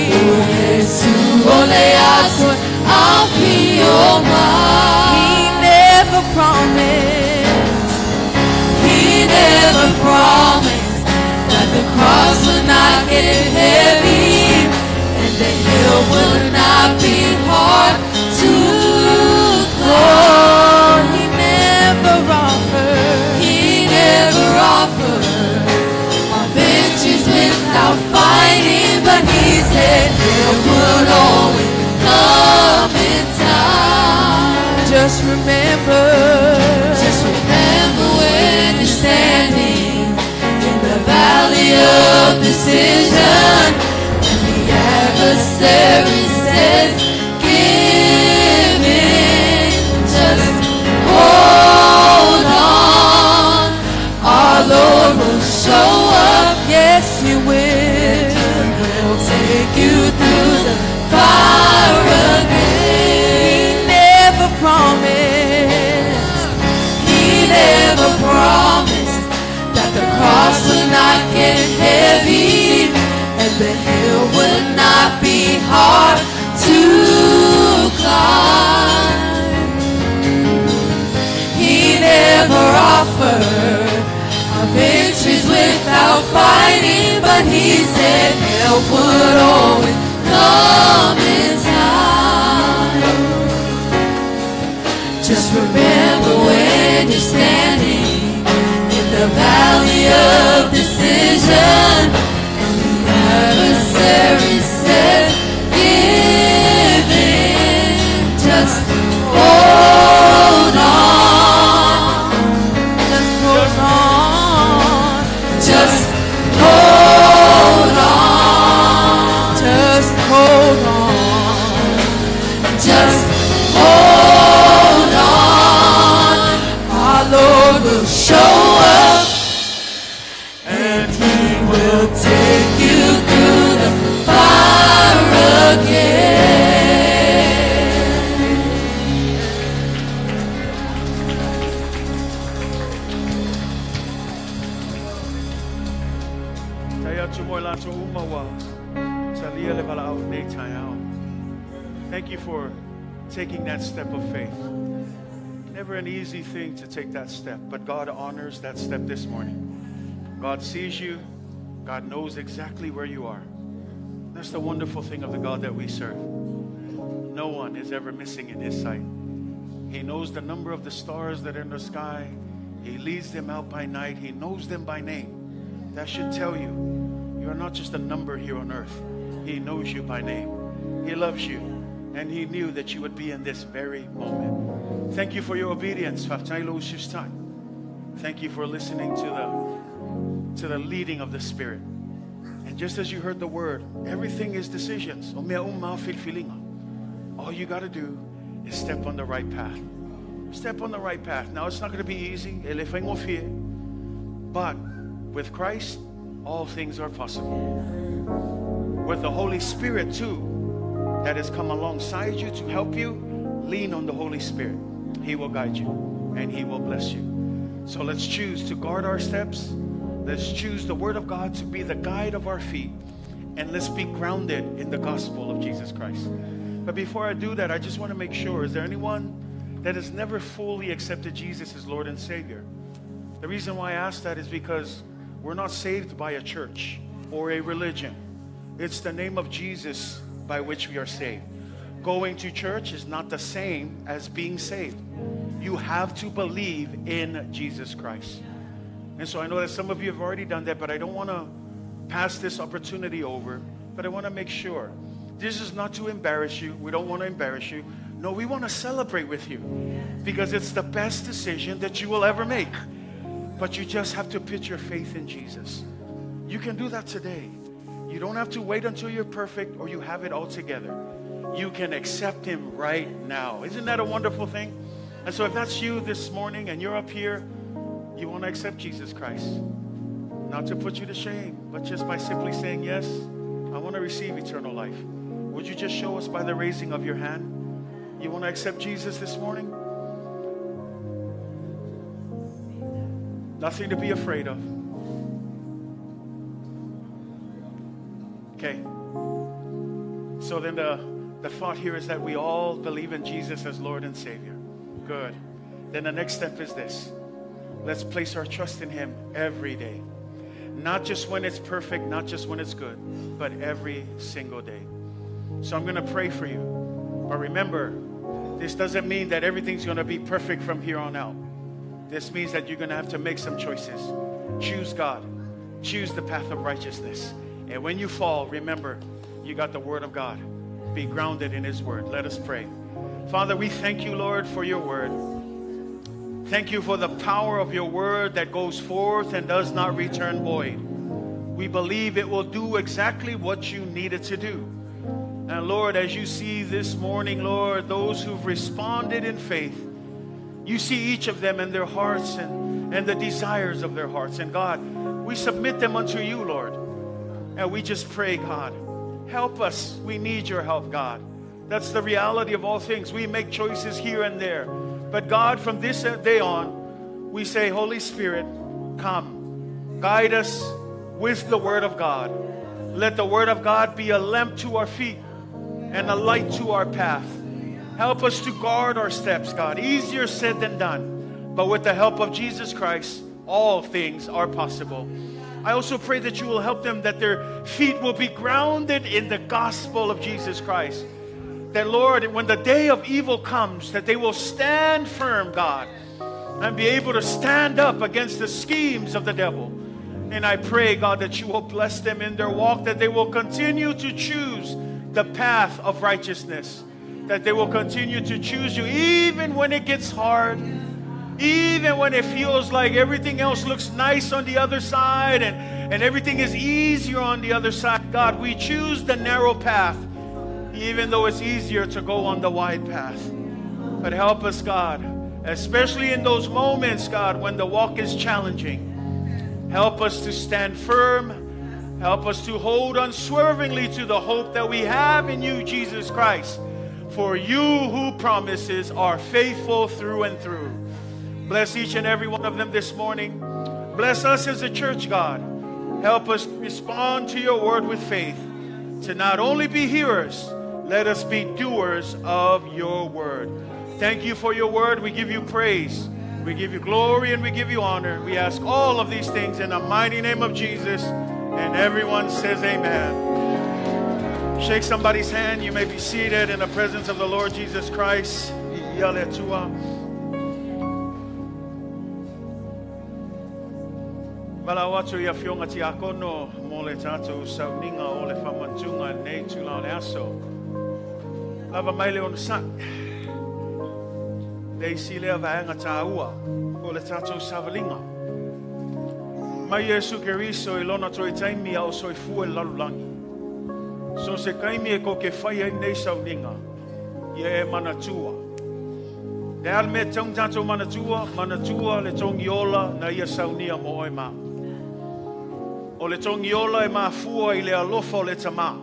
O Iesu o le a toe afio mai. He never promised. He never promised that the cross would not get heavy and the hill would not be hard to climb. He never offered. He never offered our victories without fighting, but he said there would always come a time. Just remember. Just remember when you're standing in the valley of decision, and the adversary says, give in. Just hold on. Our Lord will show up. Yes, He will. He will take you through the fire again. He never promised. He never promised that the cross would not get heavy and the hill would not be hard to climb. He never offered our victories without fighting, but he said help would always come in time. Just remember when you're standing in the valley of decision, and the adversary says, give in. Just hold on. Just hold on. Just hold on. Just hold on. Just hold on. Our Lord will show up and He will take you through the fire again. Faafetai atu mo i latou uma ua talia le valaau nei taeao. Thank you for taking that step of faith. Never an easy thing to take that step, but God honors that step this morning. God sees you. God knows exactly where you are. That's the wonderful thing of the God that we serve. No one is ever missing in His sight. He knows the number of the stars that are in the sky. He leads them out by night. He knows them by name. That should tell you, you are not just a number here on earth. He knows you by name. He loves you. And He knew that you would be in this very moment. Thank you for your obedience. Thank you for listening to the leading of the Spirit. And just as you heard the word, everything is decisions. All you got to do is step on the right path. Step on the right path. Now, it's not going to be easy. But with Christ, all things are possible. With the Holy Spirit, too, that has come alongside you to help you, lean on the Holy Spirit. He will guide you and He will bless you. So let's choose to guard our steps. Let's choose the Word of God to be the guide of our feet. And let's be grounded in the gospel of Jesus Christ. But before I do that, I just want to make sure, is there anyone that has never fully accepted Jesus as Lord and Savior? The reason why I ask that is because we're not saved by a church or a religion. It's the name of Jesus by which we are saved. Going to church is not the same as being saved. You have to believe in Jesus Christ. And so I know that some of you have already done that, but I don't want to pass this opportunity over. But I want to make sure. This is not to embarrass you. We don't want to embarrass you. No, we want to celebrate with you because it's the best decision that you will ever make. But you just have to put your faith in Jesus. You can do that today. You don't have to wait until you're perfect or you have it all together. You can accept Him right now. Isn't that a wonderful thing? And so if that's you this morning and you're up here, you want to accept Jesus Christ. Not to put you to shame, but just by simply saying, yes, I want to receive eternal life. Would you just show us by the raising of your hand? You want to accept Jesus this morning? Nothing to be afraid of. Okay. So then the thought here is that we all believe in Jesus as Lord and Savior. Good. Then the next step is this. Let's place our trust in Him every day. Not just when it's perfect, not just when it's good, but every single day. So I'm going to pray for you. But remember, this doesn't mean that everything's going to be perfect from here on out. This means that you're going to have to make some choices. Choose God. Choose the path of righteousness. And when you fall, remember, you got the Word of God. Be grounded in His Word. Let us pray. Father, we thank you, Lord, for your Word. Thank you for the power of your Word that goes forth and does not return void. We believe it will do exactly what you need it to do. And Lord, as you see this morning, Lord, those who've responded in faith, you see each of them in their hearts and the desires of their hearts. And God, we submit them unto you, Lord. And we just pray, God, help us. We need your help, God. That's the reality of all things. We make choices here and there. But God, from this day on, we say, Holy Spirit, come. Guide us with the Word of God. Let the Word of God be a lamp to our feet and a light to our path. Help us to guard our steps, God. Easier said than done. But with the help of Jesus Christ, all things are possible. I also pray that you will help them, that their feet will be grounded in the gospel of Jesus Christ. That, Lord, when the day of evil comes, that they will stand firm, God, and be able to stand up against the schemes of the devil. And I pray, God, that you will bless them in their walk, that they will continue to choose the path of righteousness, that they will continue to choose you even when it gets hard, even when it feels like everything else looks nice on the other side and everything is easier on the other side. God, we choose the narrow path, even though it's easier to go on the wide path. But help us, God, especially in those moments, God, when the walk is challenging. Help us to stand firm. Help us to hold unswervingly to the hope that we have in you, Jesus Christ. For you who promises are faithful through and through. Bless each and every one of them this morning. Bless us as a church, God. Help us respond to your word with faith, to not only be hearers, let us be doers of your word. Thank you for your word. We give you praise. We give you glory and we give you honor. We ask all of these things in the mighty name of Jesus. And everyone says amen. Shake somebody's hand. You may be seated in the presence of the Lord Jesus Christ. Ia le Atua. Valaau atu i afioga tiakono mo le tatou sauniga o le faamanatuga i lenei itula o le aso. Lava mai le onosai. Le isi lea vaega taua o le tatou savaliga. Mai Iesu Keriso i lona toe taimi a o soifua i le lalolagi. So se taimi e kou te fai ai lenei sauniga, ia e manatua. Le a le mea e tatau ona tatou manatua? Manatua le togi ola na ia saunia mo oe ma au. O le togi ola e mafua i le alofa o le Tama.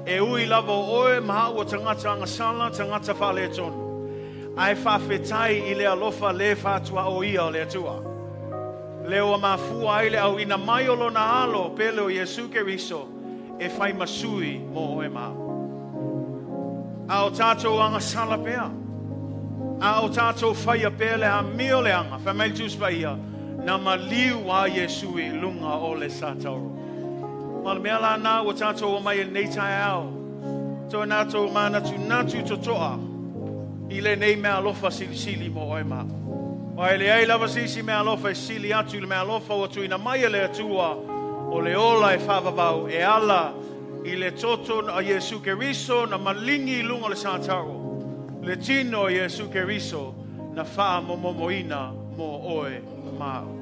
E ui lava o oe ma au o tagata agasala, tagata faaletonu, ae faafetai i le alofa le faatuaoia o le Atua. Lea ua mafua ai le auina mai o Lona Alo pele o Iesu Keriso e fai ma sui mo oe ma au. A o tatou agasala pea, a o tatou faia pea le amio leaga, fai mai le Tusi Paia, na maliu a Iesu i luga o le satauro. Ma o le mea la na ua tatou omai ai lenei taeao, toe natou manatunatu totoa i lenei meaalofa silisili mo oe ma au. Aua e leai lava se isi meaalofa e sili atu i le meaalofa ua tuuina mai e le Atua, o le ola e faavavau e ala i le toto a Iesu Keriso na maligi i luga o le satauro, le tino o Iesu Keriso na faamomomoina mo oe ma au.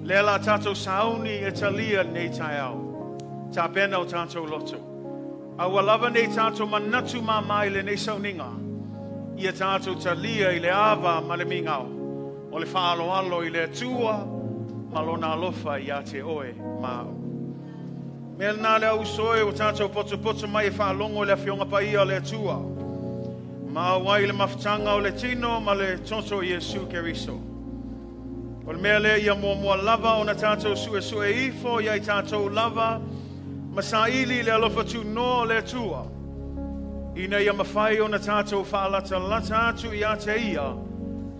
Lea la tatou sauni e talia lenei taeao, tapena o tatou loto. A ua lava nei tatou manatu māmā i lenei sauniga, ia tatou talia i le ava ma le migao o le faaaloalo i le Atua ma Lona alofa iā te oe ma au. Mea lena le au uso e, ua tatou potopoto mai e faalogo i le Afioga Paia o le Atua, ma auai i le mafutaga o le tino ma le toto o Iesu Keriso. O le mea lea ia muamua lava ona tatou suesue ifo ia i tatou lava ma saili i le alofa tunoa o le Atua, ina ia mafai ona tatou faalatalata atu ia te Ia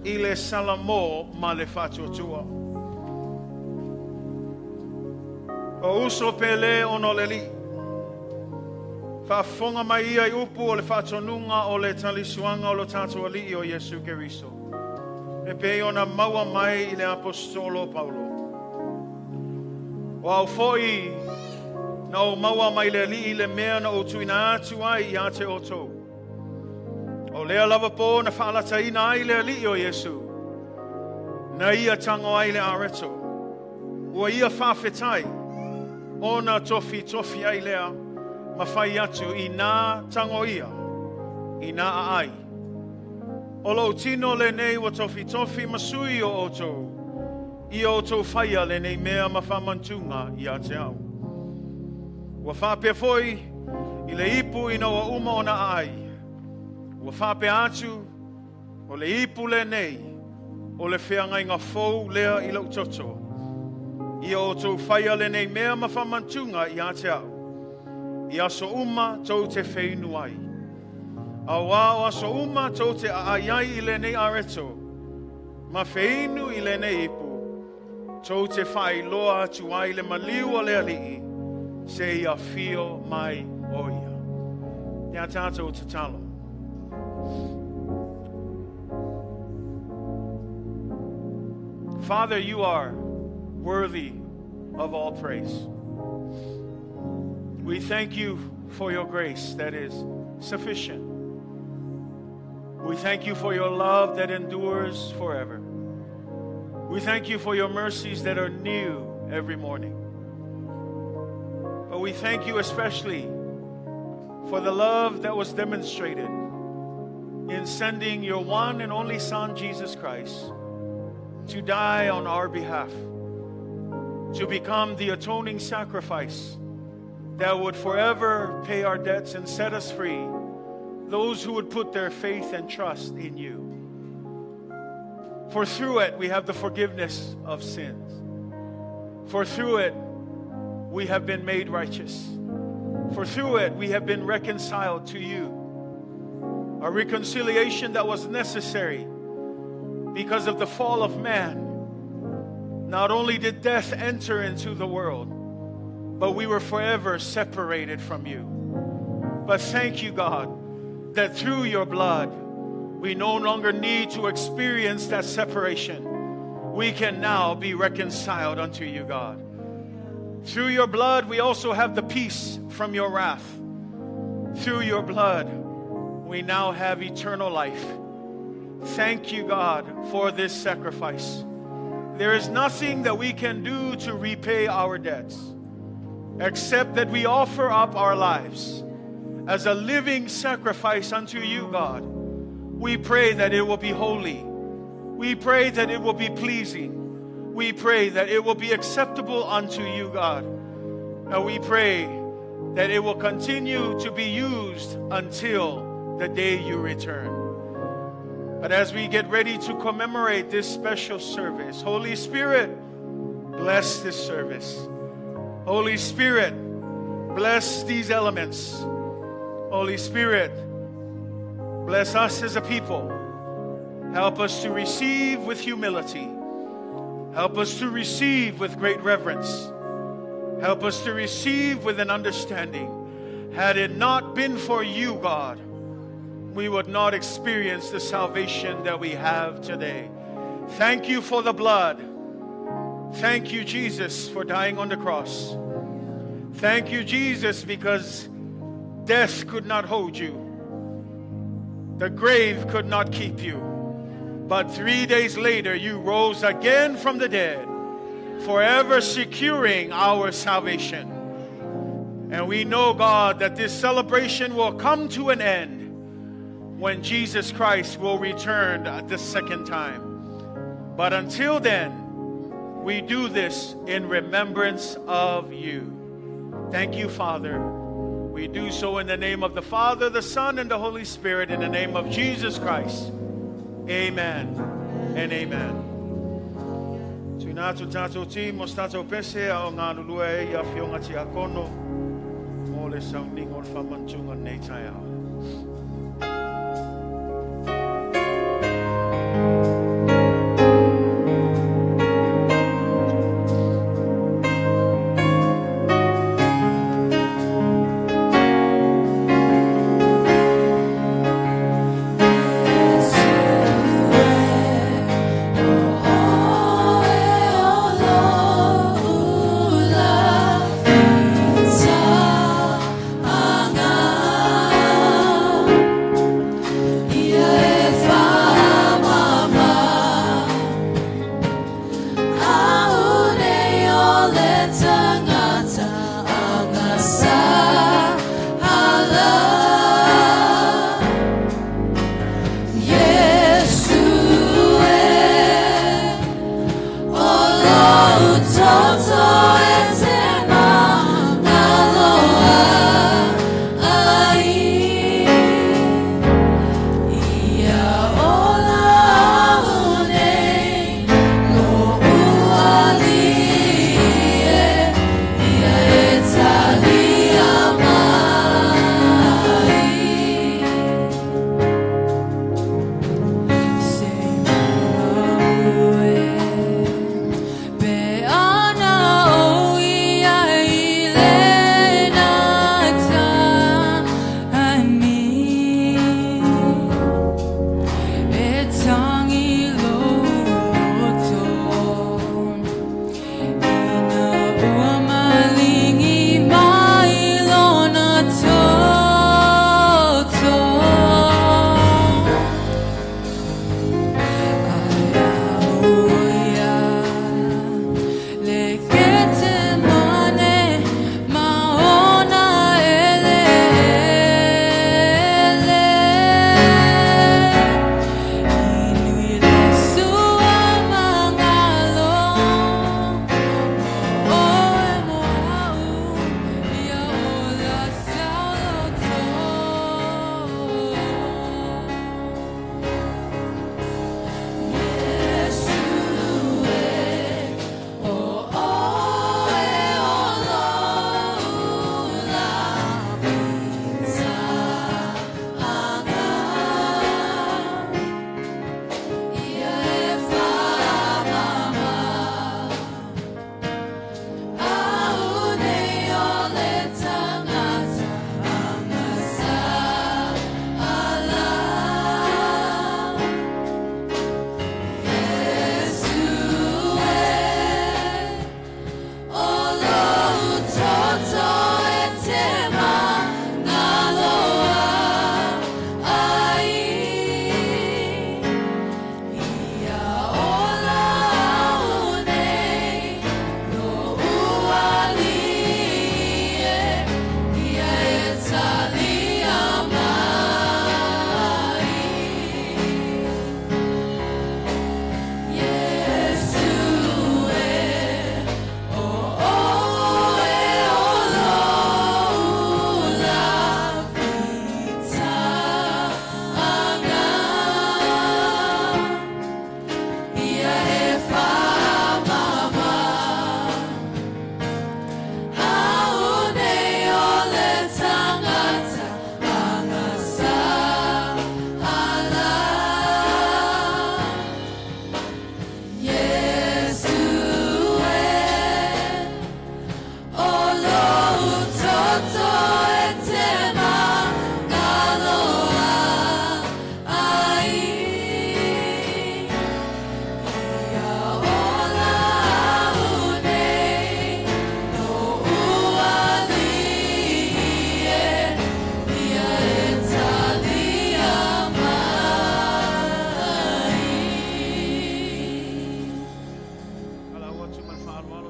i le salamo ma le faatuatua. O uso pele ona o le Alii, faafofoga mai ia i upu o le faatonuga o le talisuaga o lo tatou Alii o Iesu Keriso, e pei ona maua mai i le Aposetolo o Paulo. O au foi na ou maua mai le Alii le mea na ou tuuina atu ai ia te outou. O lea lava pō na faalataina ai le Alii o Iesu, na ia tago ai le areto, ua ia faafetai, ona tofitofi ai lea ma fai atu i nā tago ia, i nā aai. O lou tino lenei ua tofitofi ma sui o outou, ia outou faia lenei mea ma faamantuga ia te au. Ua faapea foi i le ipu ina ua uma ona aai, ua faapea atu, O le ipu lenei, o le feagaiga fou lea i lou toto. Ia outou faia lenei mea ma faamantuga ia te au, i aso uma tou te feinu ai. Auā o aso uma tou te aai ai i lenei areto, ma feinu i lenei ipu, tou te faailoa atu ai le maliu o le Alii, seia afio mai o ia. Ia tatou tatalo. Father, you are worthy of all praise. We thank you for your grace that is sufficient. We thank you for your love that endures forever. We thank you for your mercies that are new every morning. But we thank you especially for the love that was demonstrated in sending your one and only Son, Jesus Christ, to die on our behalf, to become the atoning sacrifice that would forever pay our debts and set us free, those who would put their faith and trust in you. For through it we have the forgiveness of sins. For through it we have been made righteous. For through it we have been reconciled to you. A reconciliation that was necessary because of the fall of man. Not only did death enter into the world, but we were forever separated from you. But thank you, God, that through your blood, we no longer need to experience that separation. We can now be reconciled unto you, God. Through your blood, we also have the peace from your wrath. Through your blood, we now have eternal life. Thank you, God, for this sacrifice. There is nothing that we can do to repay our debts except that we offer up our lives as a living sacrifice unto you, God. We pray that it will be holy. We pray that it will be pleasing. We pray that it will be acceptable unto you, God. And we pray that it will continue to be used until the day you return. But as we get ready to commemorate this special service, Holy Spirit, bless this service. Holy Spirit, bless these elements. Holy Spirit, bless us as a people. Help us to receive with humility. Help us to receive with great reverence. Help us to receive with an understanding. Had it not been for you, God, we would not experience the salvation that we have today. Thank you for the blood. Thank you, Jesus, for dying on the cross. Thank you, Jesus, because death could not hold you. The grave could not keep you. But 3 days later, you rose again from the dead, forever securing our salvation. And we know, God, that this celebration will come to an end when Jesus Christ will return the second time. But until then, we do this in remembrance of you. Thank you, Father. We do so in the name of the Father, the Son, and the Holy Spirit, in the name of Jesus Christ. Amen and amen. Tuina atu tātou ti mo se tātou pese a o ngā lulua e ia whionga ti a kono mō le sauninga o le whamantunga nei tai ao. Yeah.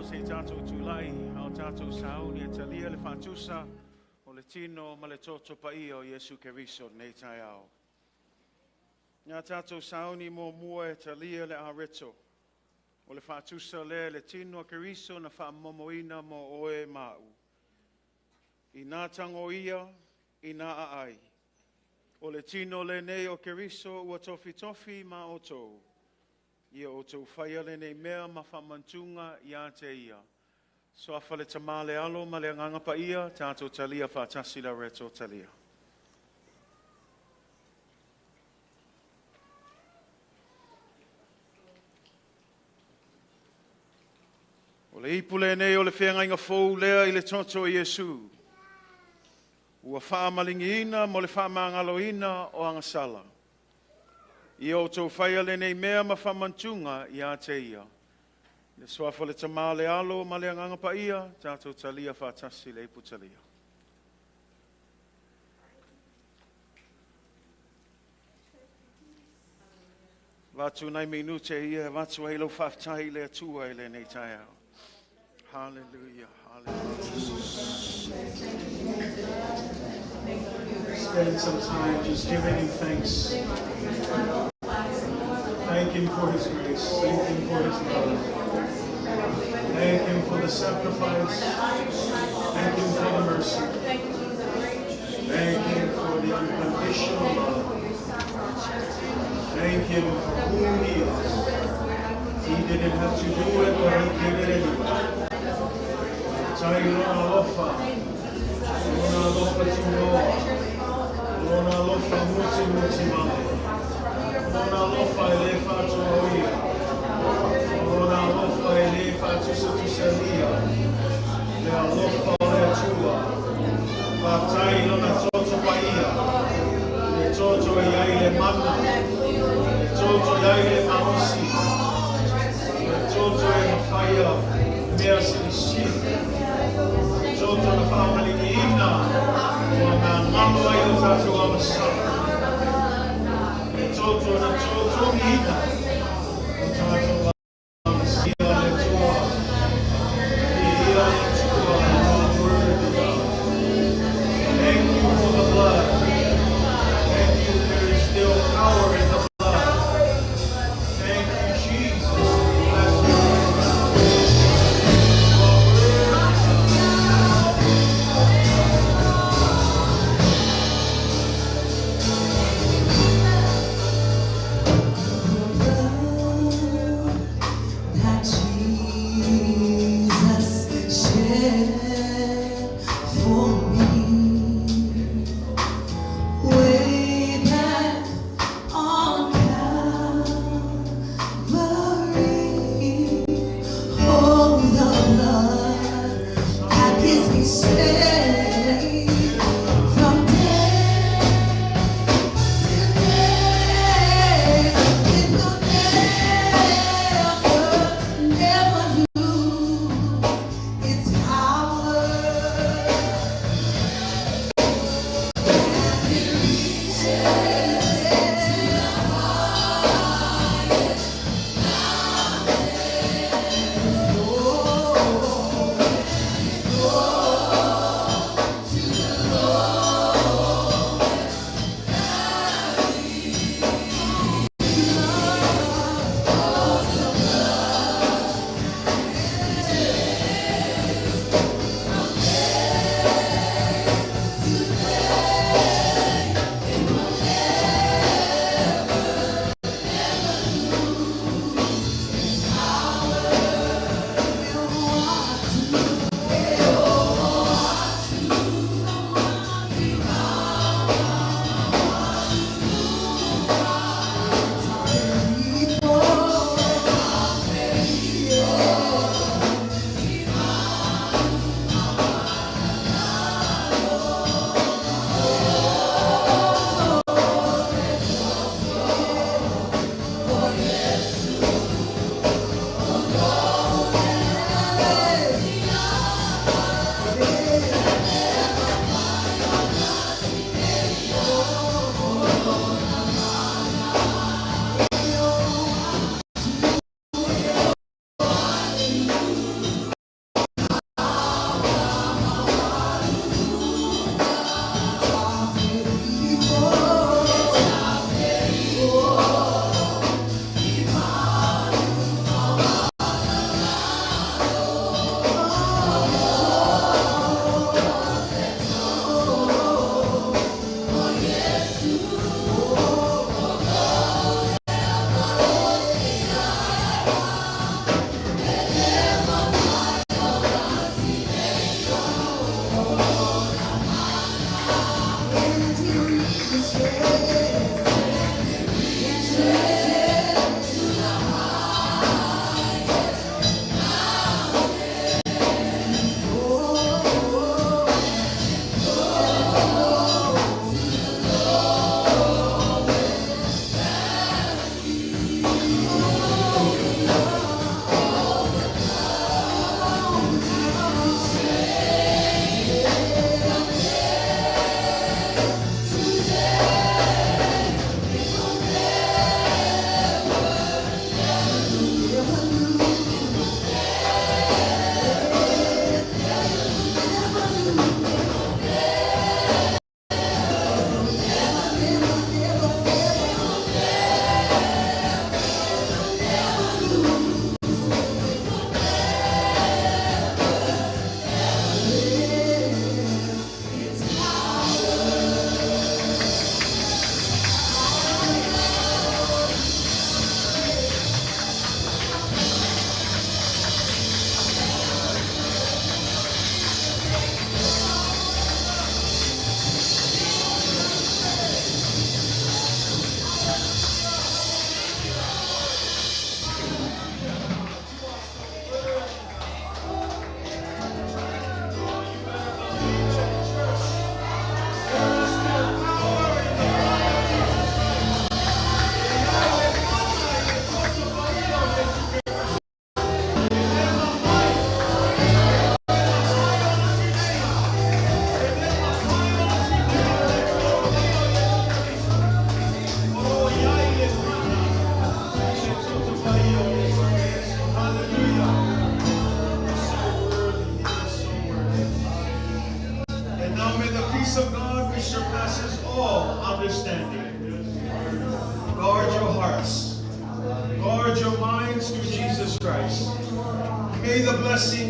se i tatou tulai a o tatou sauni e talia le faatusa o le tino ma le toto paia o Iesu Keriso lenei taeao. Ia tatou sauni muamua e talia le areto. O le faatusa lea le tino a Keriso na faamomoina mo oe ma au. I nā tagoia, i nā aai. O le tino lenei o Keriso ua tofitofi ma outou. Ia outou faia lenei mea ma faamanatuga ia te ia. Suafa le Tama le Alo ma le Agaga Paia, tatou talia faatasi le areto talia. O le ipu lenei o le feagaiga fou lea i le toto o Iesu. Ua faamaligiina mo le faamagaloina o agasala. Ia outou faia lenei mea ma faamanatuga ia te ia. Le suafa o le Tama le Alo ma le Agaga Paia, tatou talia faatasi le ipu talia. Avatu nai minute ia, avatu ai lau faafetai i le Atua i lenei taeao. Hallelujah, hallelujah. Spend some time just giving him thanks. Thank him for his grace. Thank him for his love. Thank him for the sacrifice. Thank him for the mercy. Thank him for the unconditional love. Thank him for who he is. He didn't have to do it, but he did it anyway. Tai lona alofa. Lona alofa tunoa. Lona alofa muti muti male. Lona alofa e le faatuaoia. Lona alofa e le faatusatusalia. Le alofa o le Atua. Faafetai lona toto paia. Le toto e i ai le mana. Le toto e i ai le malosi. Le toto e mafaia mea silisili. Le toto na faamaligiina. Ua magalo ai o tatou agasala. Le toto na totogiina. O tatou agasala le Atua. Ia le Atua, you are worthy, God. Thank you for the blood. Thank you, there is still power in the blood. Thank you, Jesus. Bless your name. You are worthy, God.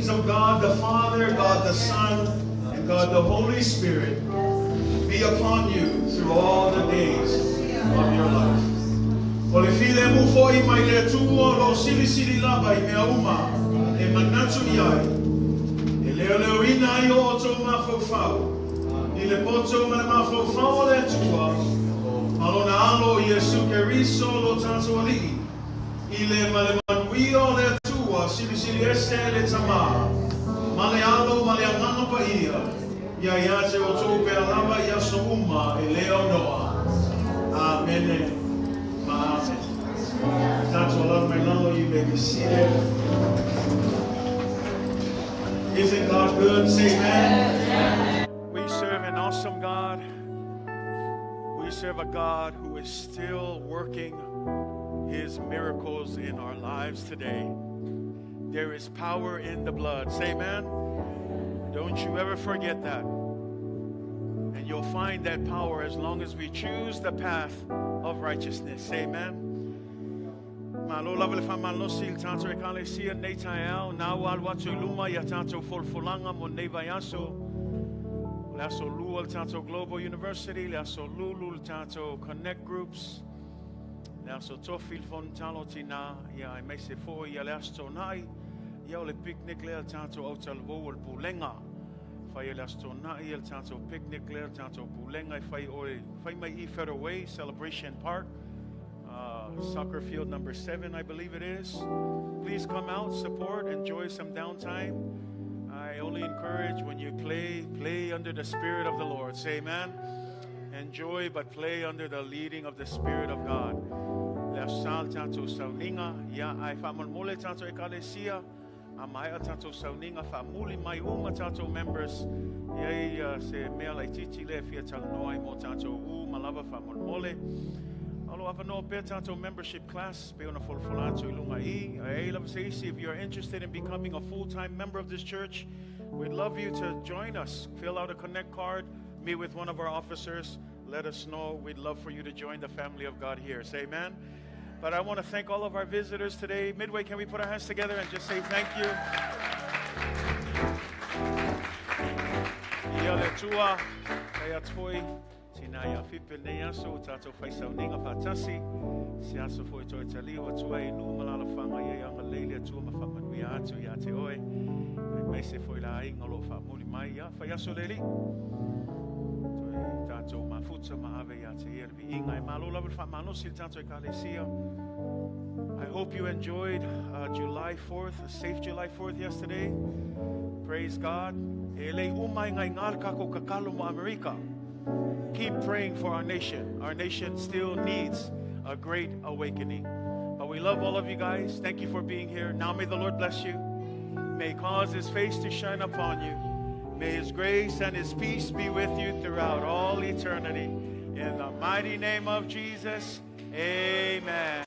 blessings of God the Father, God the Son, and God the Holy Spirit be upon you through all the days of your life. O le filemu fo'i mai le Atua o lo o silisili lava i mea uma e manatu i ai, e leoleoina ai o outou mafaufau i le poto ma le mafaufau o le Atua, ma lona Alo o Iesu Keriso lo tatou Alii, i le ma le manuia o le Atua Silisili Ese le Tama, ma le Alo ma le Agaga Paia, ia ia te outou pea lava i aso uma e le aunoa. Amene ma amene. Tatou alaala mai lalo, you may be seated. Isn't God good? Say amen. We serve an awesome God. We serve a God who is still working his miracles in our lives today. There is power in the blood. Say amen. Don't you ever forget that. And you'll find that power as long as we choose the path of righteousness. Say amen. Malo lava le faamalosi i le tatou Ekalesia nei taeao, na ua alu atu i luma i a tatou folafolaga mo nei vaiaso. O le aso lua le tatou Global University, le aso lulu le tatou Connect Groups, le aso tofi le fono a tinā, ia aemaise foi ia le aso Toonai, ia o le picnic lea le tatou autalavou o le pulega. Fai e le aso Toonai le tatou picnic lea le tatou pulega e fai oe, fai mai i Federal Way, Celebration Park, soccer field number 7, I believe it is. Please come out, support, enjoy some downtime. I only encourage when you play, play under the Spirit of the Lord. Say amen. Enjoy, but play under the leading of the Spirit of God. Le aso tatou sauniga, ia ai faamolemole tatou ekalesia, a maea tatou sauniga faamuli mai uma tatou members, ia i se mea laitiiti le fia talanoa ai mo tatou uma lava faamolemole. O lo o avanoa pea tatou membership class, pe ona folafola atu i luga i. E lava se isi, if you are interested in becoming a full-time member of this church, we'd love you to join us. Fill out a connect card, meet with one of our officers, let us know. We'd love for you to join the family of God here. Say amen. But I want to thank all of our visitors today. Midway, can we put our hands together and just say thank you? Ia le Atua, kai atu foi, tina ia fipe nei aso, o tatou faisauniga faatasi, se aso foi toe taliu atu ai nuu ma alaalafaga ia ia agalelei le Atua ma faamanuia atu ia te oe. Aemaise foi le aiga o lo o faamuli mai ia, fai aso le Alii. Toe tatou mafuta ma ave ia te ia le viiga e malo lava le faamalosi le tatou ekalesia. I hope you enjoyed July 4th, a safe July 4th yesterday. Praise God. E le uma i ngai ngā kako kakalo mo Amerika. Keep praying for our nation. Our nation still needs a great awakening. But we love all of you guys. Thank you for being here. Now may the Lord bless you. May he cause his face to shine upon you. May his grace and his peace be with you throughout all eternity. In the mighty name of Jesus, amen.